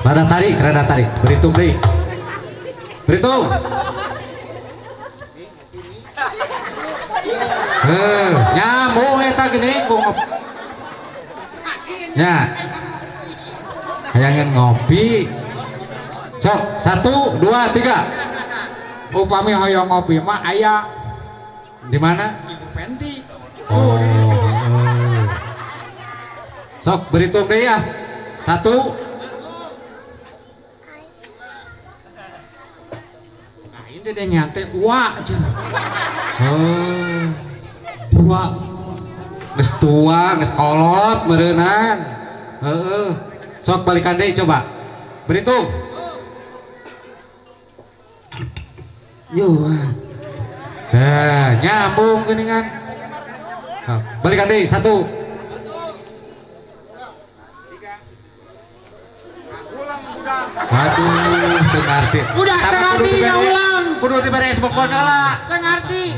Rada tarik, rada tarik. Berhitung deui. Berhitung. Heuh, nyambung eta geuning ku ngopi. Ya. Hayangan ngopi. Sok, 1 2 3. Upami hoyong ngopi mah aya di mana? Ibu Penti. Oh. Sok berhitung deh ya. 1. Nah, ini deh nyante wa cenah. Oh. Tua. Geus tua, geus kolot meureunnan. Heeh. Sok balikan deui coba. Berhitung. Yo. Nah, nyambung geuningan. Nah, balikan deui 1. Aduh, teu ngarti. Udah teu ngarti ulang. Kudu dibere es bokon heula. Teu ngarti.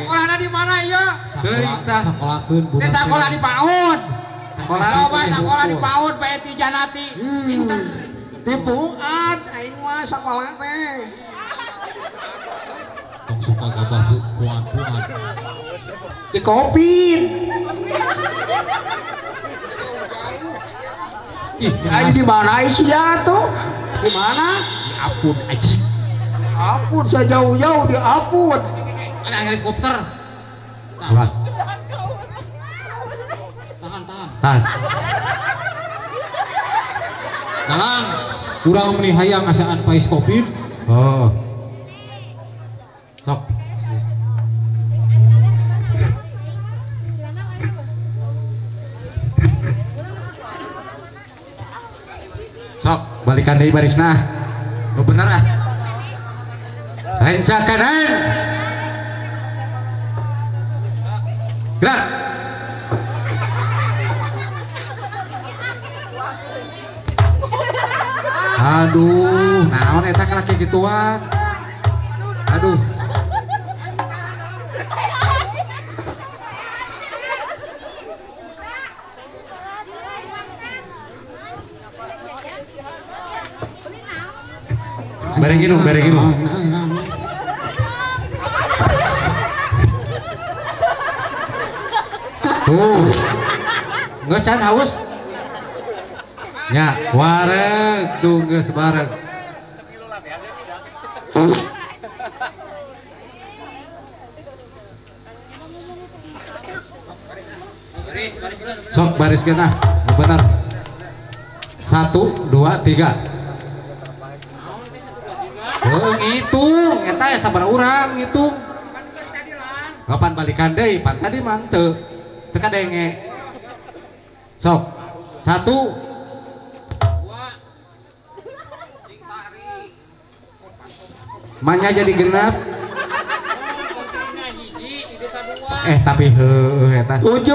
Sekolahna di mana ieu? Teuing tah sakolakeun budak. Teh sakola di PAUD. Sekolah loba sakola di PAUD Pak Janati. Pinter. Di PUAD aing mah sakola teh. Tong suka gabah puan-puan. Di Kopin. Ih, aing di mana sia tuh? Di mana? Di Apun aji. Apun saya jauh-jauh di Apun. Ada helikopter. Awas. Tahan, tahan. Tahan. Dalang, urang meni hayang asaan pais Kopin. Oh. Sok. Sok, balikan deui barisna. Nu bener ah. Rencak kanan. Gerak. Aduh, naon eta kalaki gituan. Aduh. Bareng minum, bareng minum. Tuh, ngecan haus. Ya, wareg tuh geus bareng. Sok bariskeun ah, bener. 1 2 3. Oh, ngitung, eta ya sabar urang ngitung. Kapan balikan deui? Pan tadi mah teu. Teu kadenge. Sok. 1 2. Manya jadi genap. Tapi heueuh eta. 7.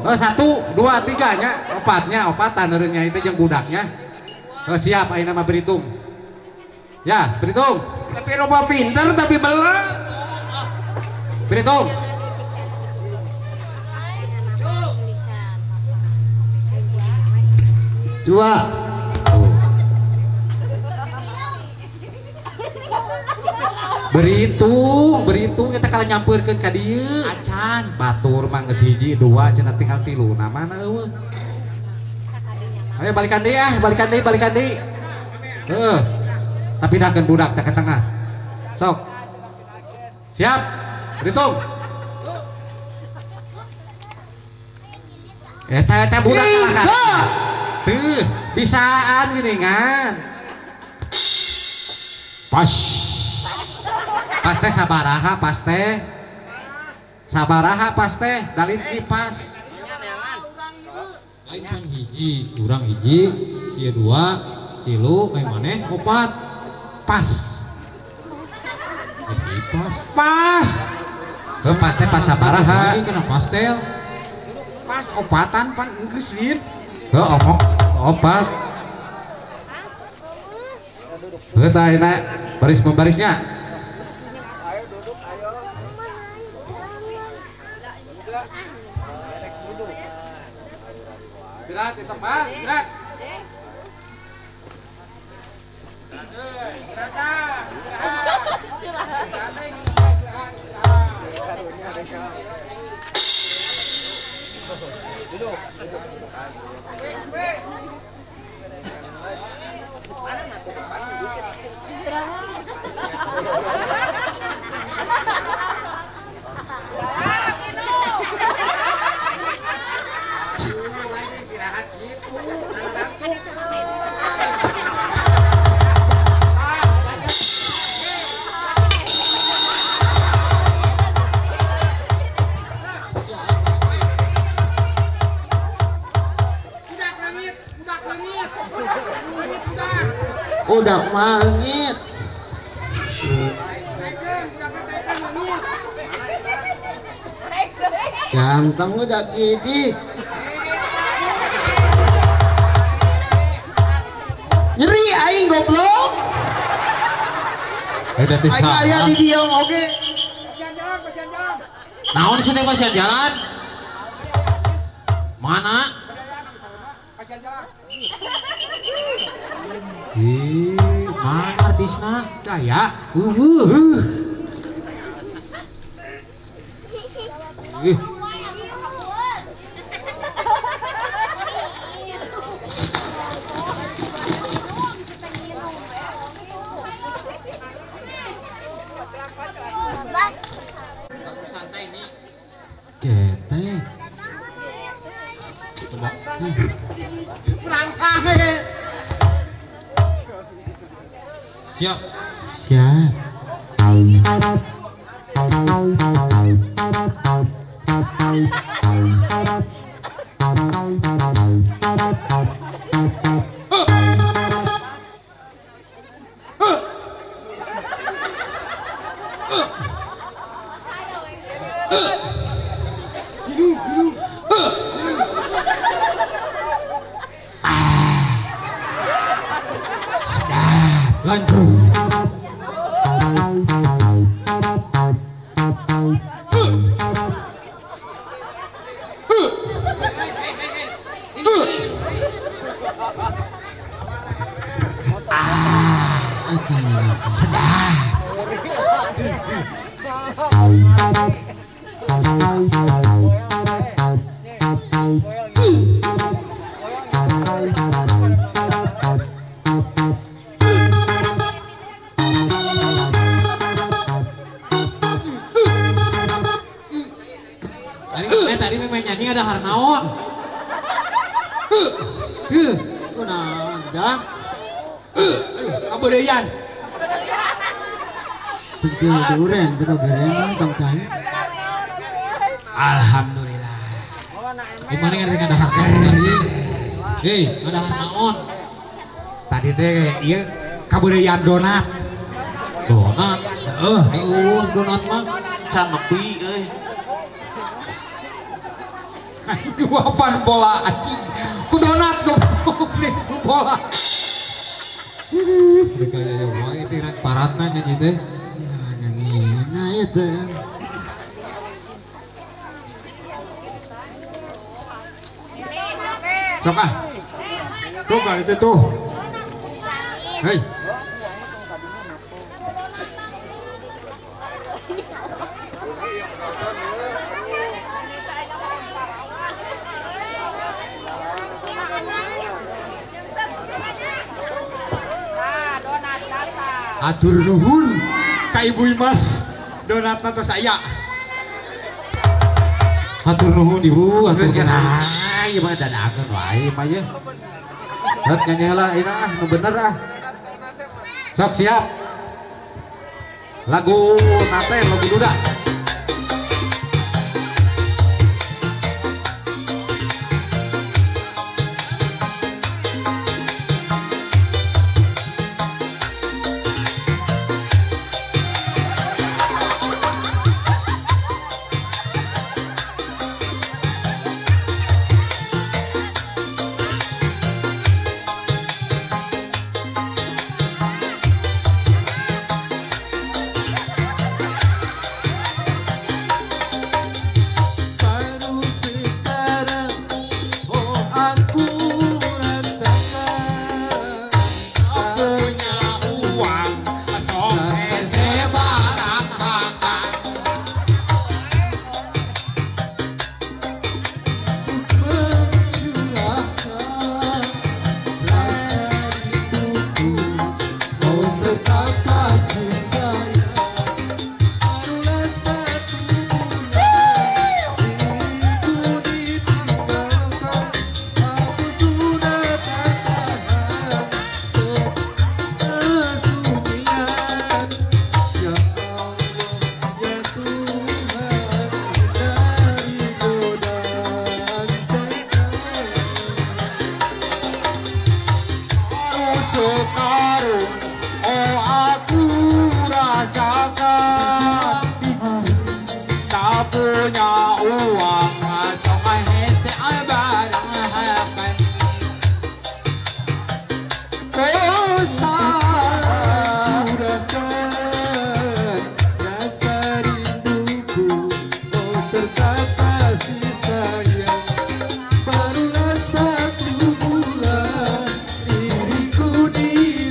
Oh, 1 2 3 nya, opatnya, opatan eureunnya itu jeung budaknya. Oh, siap ayeuna mah berhitung. Ya, berhitung. Tapi loba pinter tapi belah. Berhitung. Dua. Berhitung, berhitung kita kalau nyamperkeun ka dieu. Acan batur mah geus hiji, dua cenah tinggal tilu. Nah mana eueuh? Ayo balikan deui ah, balikan deui, balikan deui. Heuh. Tapi pindahkeun budak teh ke tengah. Sok. Siap? Berhitung. Eta eta budak kalah kan. Tuh, bisaan geuningan. Pas. Pas teh sabaraha pas teh. Sabaraha pas teh dalin kipas. Lain kan hiji, urang hiji, ieu dua, tilu, ai maneh opat. Pas. Pas. Pas. Heuh pas teh pas sabaraha. Kena pastel. Pas opatan pan geus lieur. Heuh omok opat. Heuh tah enak baris membarisnya. Gerak di tempat, gerak. Udah mangit. Ganteng udah gini. Nyeri aing goblok. Aing aya di dieu oge. Pasian jalan, pasian jalan. Naon sih teh pasian jalan? Mana? Pasian jalan. Ih, mana artisna? Daya. Eueuh. Ih. Santai nih. Ketek. Berangsang. Siap. Siap. Lanjut. Sedap. Tadi memang nyanyi ada harnaon. Kunaon jang? Kabeureuyan. Tiduran, tiduran tong cai. Alhamdulillah. Gimana ngerti ada harnaon? Hei, ada harnaon. Tadi teh ieu kabeureuyan donat. Donat? Heeh, eueuh donat mah can nepi euy. Dua pan bola anjing. Ku donat goblok bola. Mereka ya wae teh rek paratna nyanyi teh. Nyanyi na ieu teh. Sok ah. Tuh kali itu tuh. Hei. Atur nuhun ka Ibu Imas donatna tos aya. Hatur nuhun Ibu, hatur Geus nuhun. ah, ieu mah dadakeun wae mah ye. Rat nyanyi heula ini ah, nu bener ah. Sok siap. Lagu nate lagu duda. Baru sekarang oh aku rasakan Tak punya uang sok hese barang makan. Mencurahkan rasa rinduku, oh serta kasih sayang. Barulah satu bulan diriku ditinggalkan, aku sudah tak tahan kesunyian. Ya Allah, ya Tuhan, dari godaan setan. Baru sekarang oh aku rasakan tak punya uang sok hese barang makan. Curahkan rasa rinduku, oh serta kasih sayang. Barulah satu bulan diriku di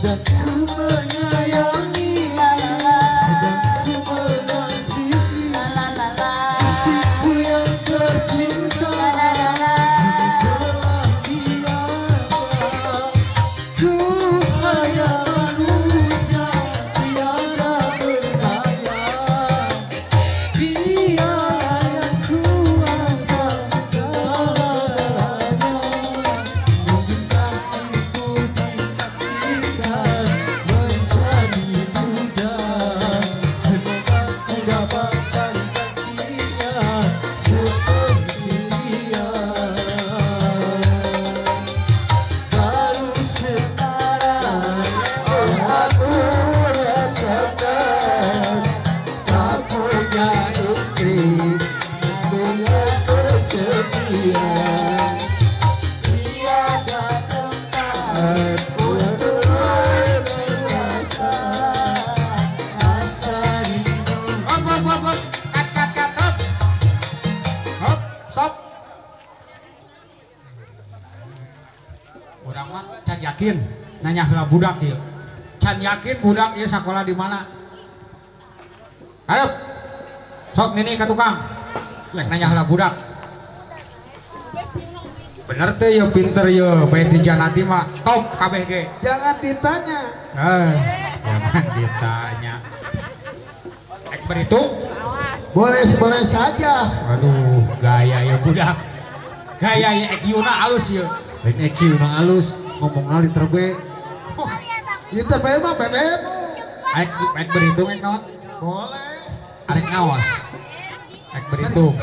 Sedang ku menyayangi, sedang ku mengasihi istriku yang tercinta. Kini telah tiada, ku hanya manusia tiada berdaya. Dialah yang kuasa segala-galanya. Mungkinkah itu ditakdirkan menjadi mudah? Semoga ku dapatkan gantinya seperti dia. Baru sekarang aku rasakan tak punya istri punya kesepian. Tiada tempat untuk berasa rasa rindu. Hop, hop, hop, hop. Kat, kat, kat, hop. Hop, stop. Urang mah can yakin nanya heula budak ieu. Can yakin budak ieu sakola di mana? Hareup. Sok nini ka tukang. Lek nanya heula budak. Bener teu ieu pinter ieu, bae di Janati mah top kabeh ge. Jangan ditanya. Jangan ditanya. Ek berhitung? Boleh-boleh saja. Aduh, gaya ya budak. Gaya ya EQ-na alus ya. Lain EQ-na alus, ngomongna liter B. Liter B mah BBM. Ek berhitung ek naon? Boleh. Arek ngawas. Ek berhitung.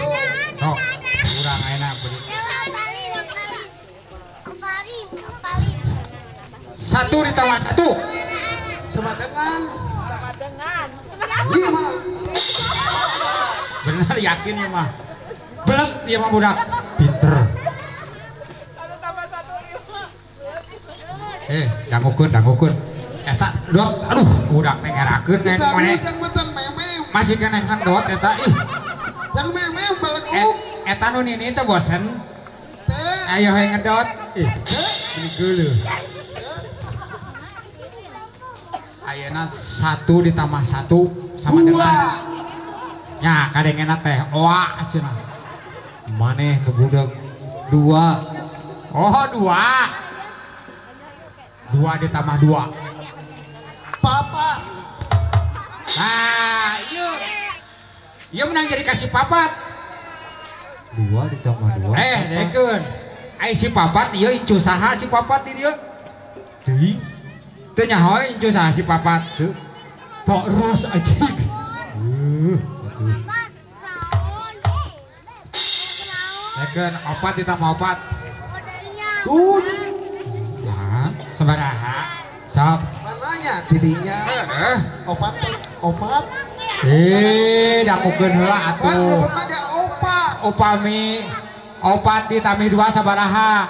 Sok, urang ayeuna berhitung. 1 ditambah 1 sama dengan 5. Bener yakin ya mah. Beles dia mah budak. Pinter. 1 tambah 1 5. Dangukeun, dangukeun. Eta dot, aduh, budak teh ngerakeun teh maneh. Masih keneh dot eta ih. Jang memem balekuk. Eta nu nini teh bosen. Ayo hayang ngedot. Ih, ini geuleuh. Ayeuna 1 ditambah 1 sama dengan nya kadengena teh oa cenah. Maneh nu budak 2. Oh, 2. 2 ditambah 2. Papa. Nah, ieu. Ieu menang jadi kasih papat. 2 ditambah 2. Dekeun. Ai si papat ieu incu saha si papat di dieu? Teuing. Teu nyaho incu saha si papat teu. Pak Ros anjing. Dekeun 4 ditambah 4. 7. Ya, sabaraha? Sok. Mananya tidinya? Heeh. 4 4. Dangukeun heula atuh. Upami 4 ditambah 2 sabaraha?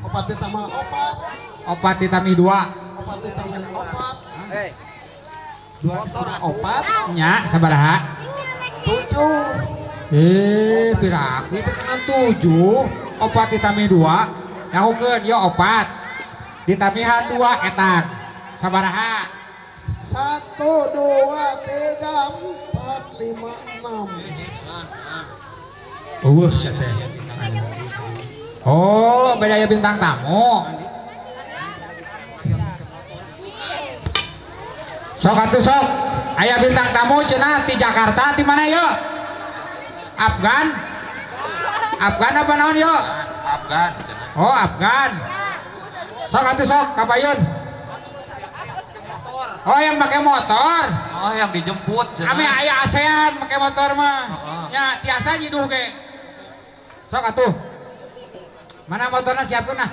4 ditambah 4. 4 ditambah 2. 4 ditambah 4. 2 ditambah 4. Nya sabaraha? 7. Piraku itu kena 7. 4 ditambah 2. Dangukeun yo 4. Ditambihan 2 etang. Sabaraha? 1 2 3 4 5 6. Eueuh sia teh. Oh, beda ya bintang tamu. Sok atuh sok. Aya bintang tamu cenah ti Jakarta ti mana yo? Afgan? Afgan apa naon yo? Afgan cenah. Oh, Afgan. Sok atuh sok kabayun. Oh, yang pakai motor. Oh, yang dijemput cenah. Ame aya ASEAN pakai motor mah. Nya tiasa nyiduh ge. Sok atuh. Mana motornya siapkeun nah.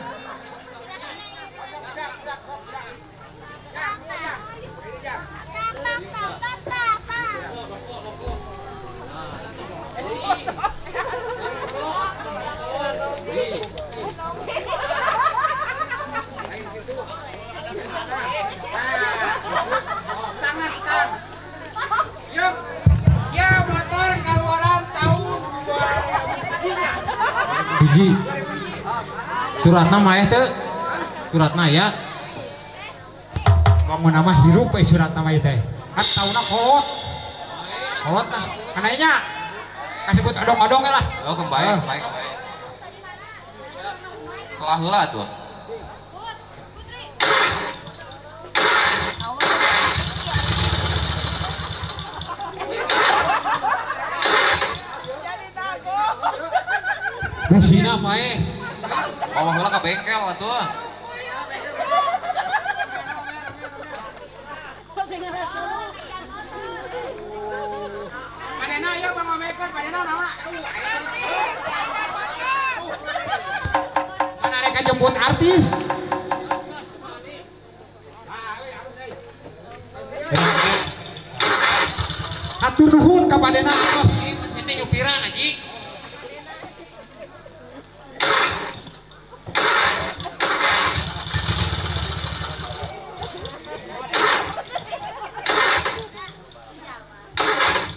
Ya motor keluaran tahun 2000. Hiji. Suratna mah teu? Suratna ya. Bangun nama hirup we surat nama ieu teh. Kan tauna kolot. Kolot lah. Kanainya kasebut odong-odong lah. Oh, kembali, kembali, kembali. Selah heula atuh. Busina pae. Bawa heula ka bengkel atuh. Padena ieu Bang Omekeun, padena naon? Mana rek jemput artis? Hatur nuhun ka padena atos. Ieu teh nyupiran anjing.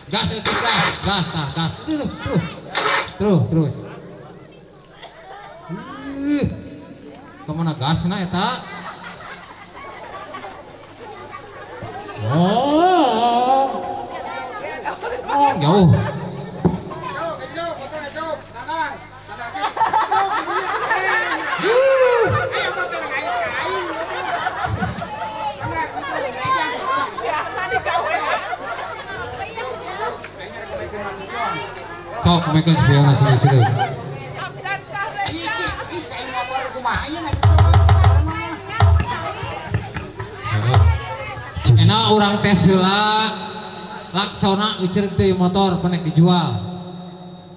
Gas itu gas, gas, gas, gas. Terus, terus, terus, terus. Kemana gasna eta? Oh, oh, jauh. Sok mekeun spion nasi kecil. Enak urang tes heula laksona uceur teh motor penek dijual.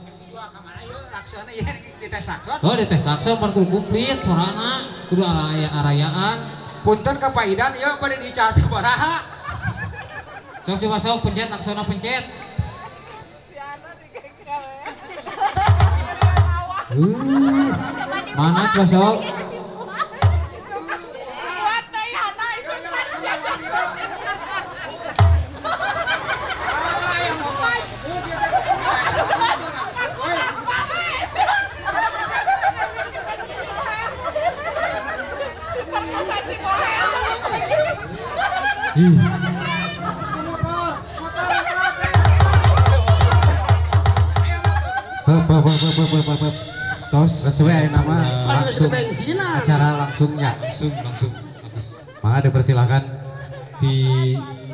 Dijual ka mana ieu laksona ieu dites lakson? Oh dites lakson pan kudu komplit sorana kudu arayaan. Punten ka Pak Idan ieu bade dical sabaraha? Sok coba sok pencet laksona pencet. Mana coba sok? Tos sesuai nama langsung acara langsungnya langsung langsung bagus. Maka dipersilakan di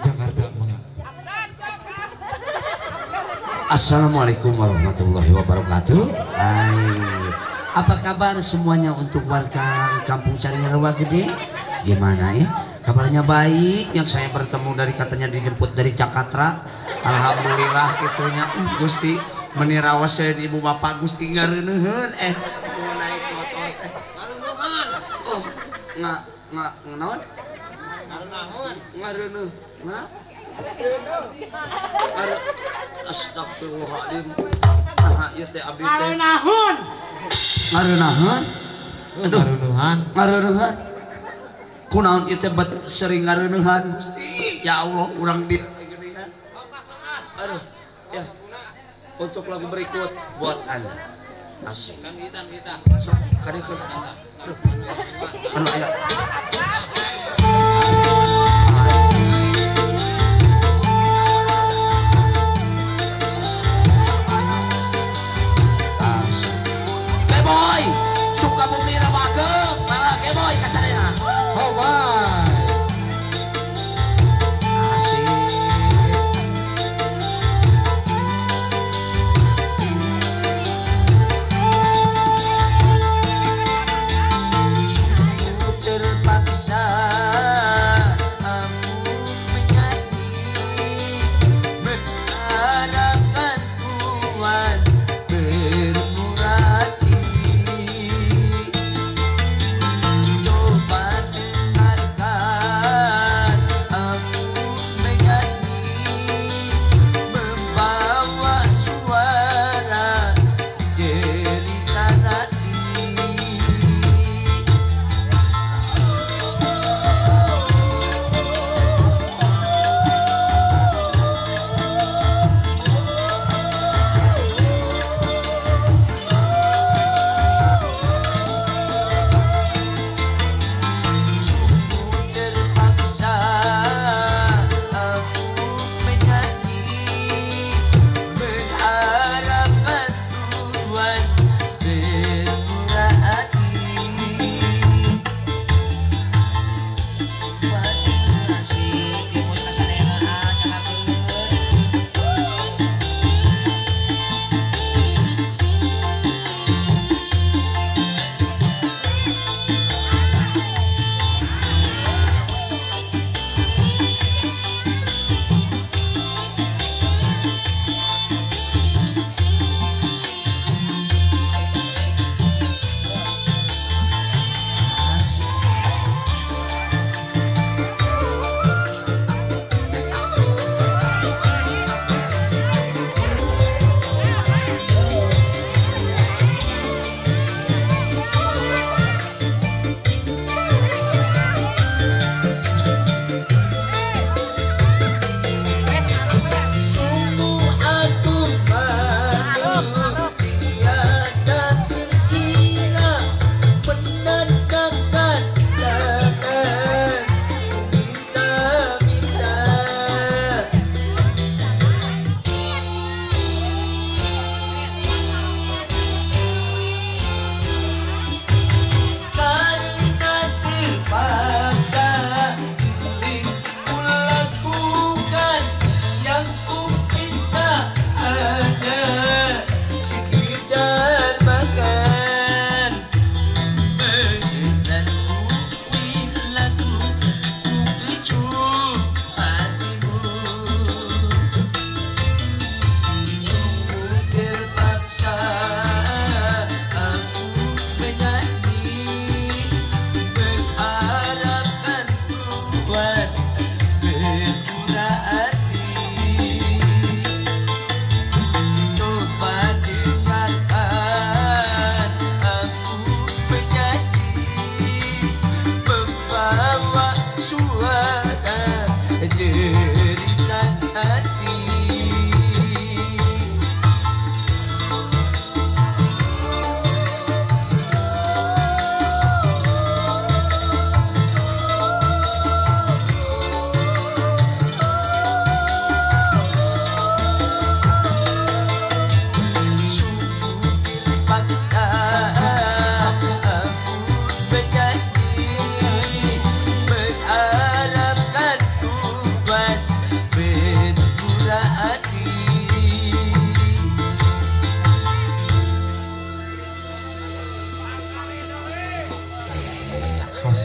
Jakarta mangga. Assalamualaikum warahmatullahi wabarakatuh. Hai. Apa kabar semuanya untuk warga Kampung Caringan Rawa Gede? Gimana ya? Kabarnya baik. Yang saya bertemu dari katanya dijemput dari Jakarta. Alhamdulillah gitunya. Gusti menirawaseun ibu bapak Gusti ngareuneuheun mau naik motor teh ngareuneuhan. Oh, naon? Ngareuneuhan. Ngareuneuh. Nga? Astagfirullahaladzim. Nah, ieu teh abdi teh. Ngareunahun. Ngareunahun? Aduh, ngareuneuhan. Ngareuneuhan. Kunaon ieu teh bet sering ngareuneuhan Gusti. Ya Allah, urang di geuningan. Aduh, ya. Untuk lagu berikut buat Anda. Asik. Sok kadeukeun. Aduh. Anu aya. Geboy, Sukabumi Rawageung, mangga Geboy kasarena. Oh, bye. Asik.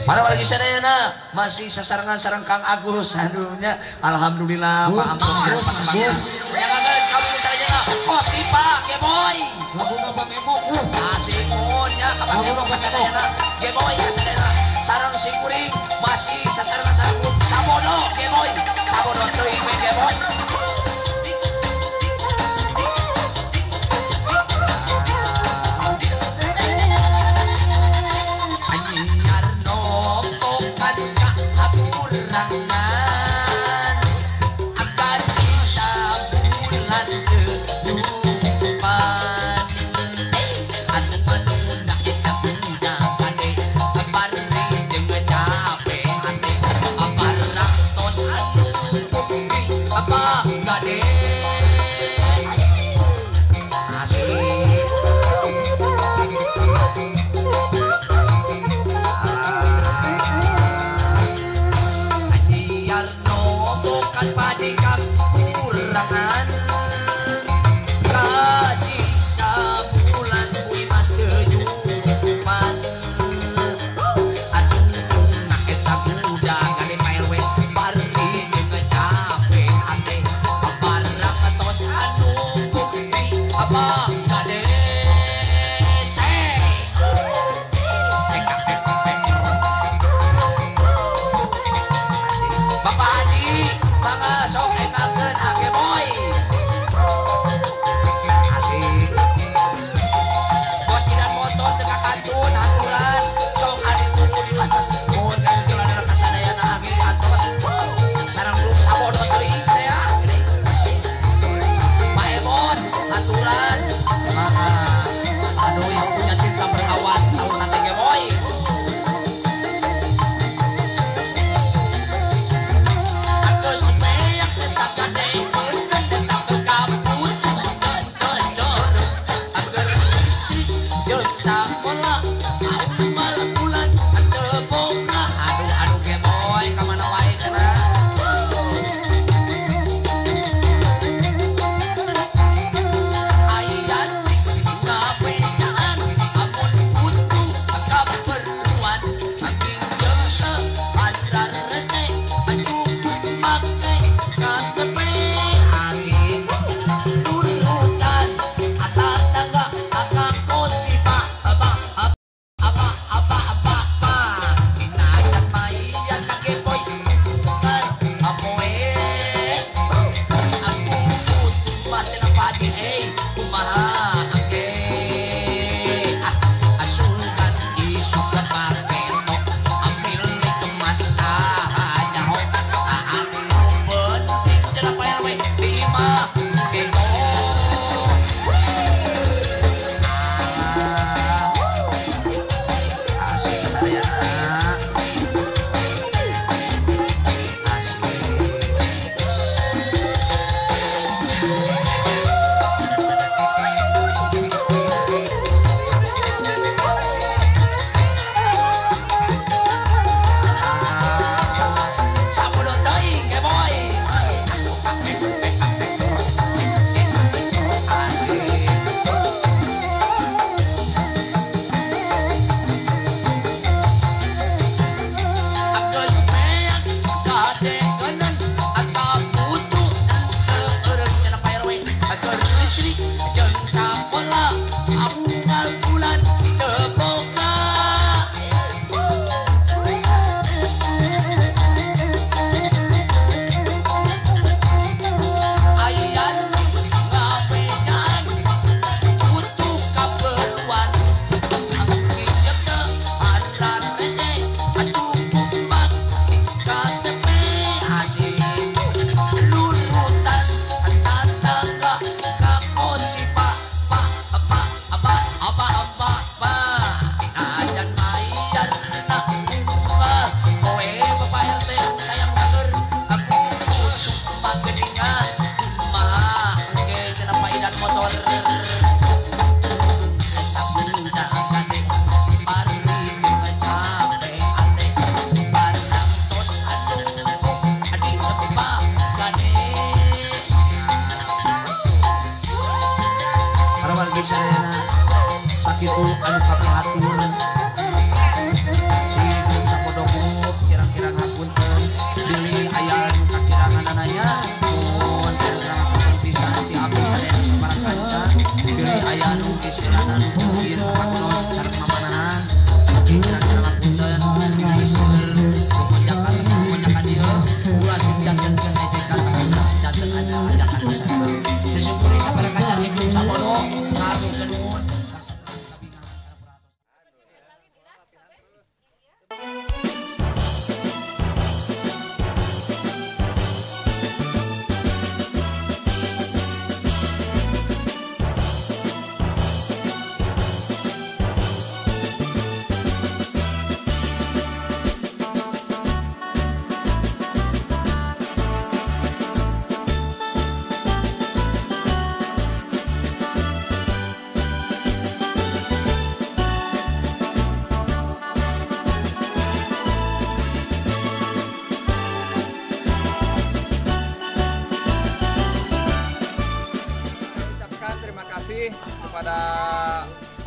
Para wargi sadayana masih sasarengan sareng Kang Agus aduhnya alhamdulillah Pak Ampun Pak Kembang. Nyangakeun kami sadayana Kosipa Geboy. Laguna Bang Emok. Asik nya ka Bang Emok sadayana Geboy sadayana sareng si kuring masih sasarengan sareng grup Sabodo Geboy. Sabodo teuing we Geboy.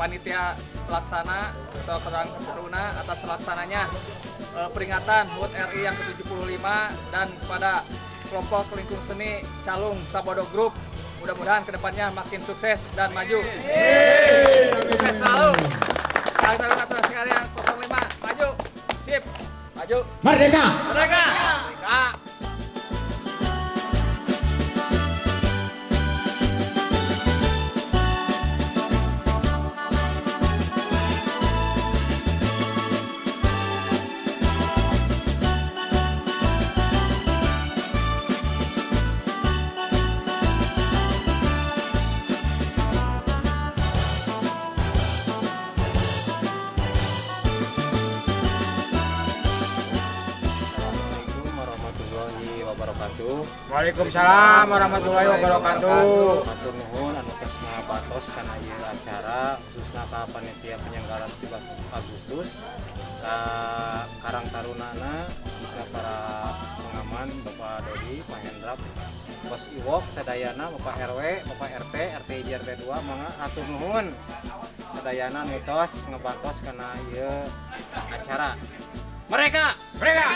panitia pelaksana atau Karang Taruna atas pelaksananya peringatan HUT RI yang ke-75 dan kepada kelompok Lingkung Seni Calung Sabodo Group. Mudah-mudahan kedepannya makin sukses dan maju. Sukses selalu. Karang Taruna sekalian 05 maju. Sip. Maju. Merdeka. Merdeka. Merdeka. Waalaikumsalam warahmatullahi wabarakatuh. Hatur nuhun anu tos ngabatos kana ieu acara khususna ka panitia penyelenggara 17 Agustus ka Karang Tarunana khususna para pengaman Bapak Dodi, Pak Hendra, Bos Iwok sadayana, Bapak RW, Bapak RT, RT 1 RT 2 mangga hatur nuhun sadayana anu tos ngabatos kana ieu acara. Mereka, mereka.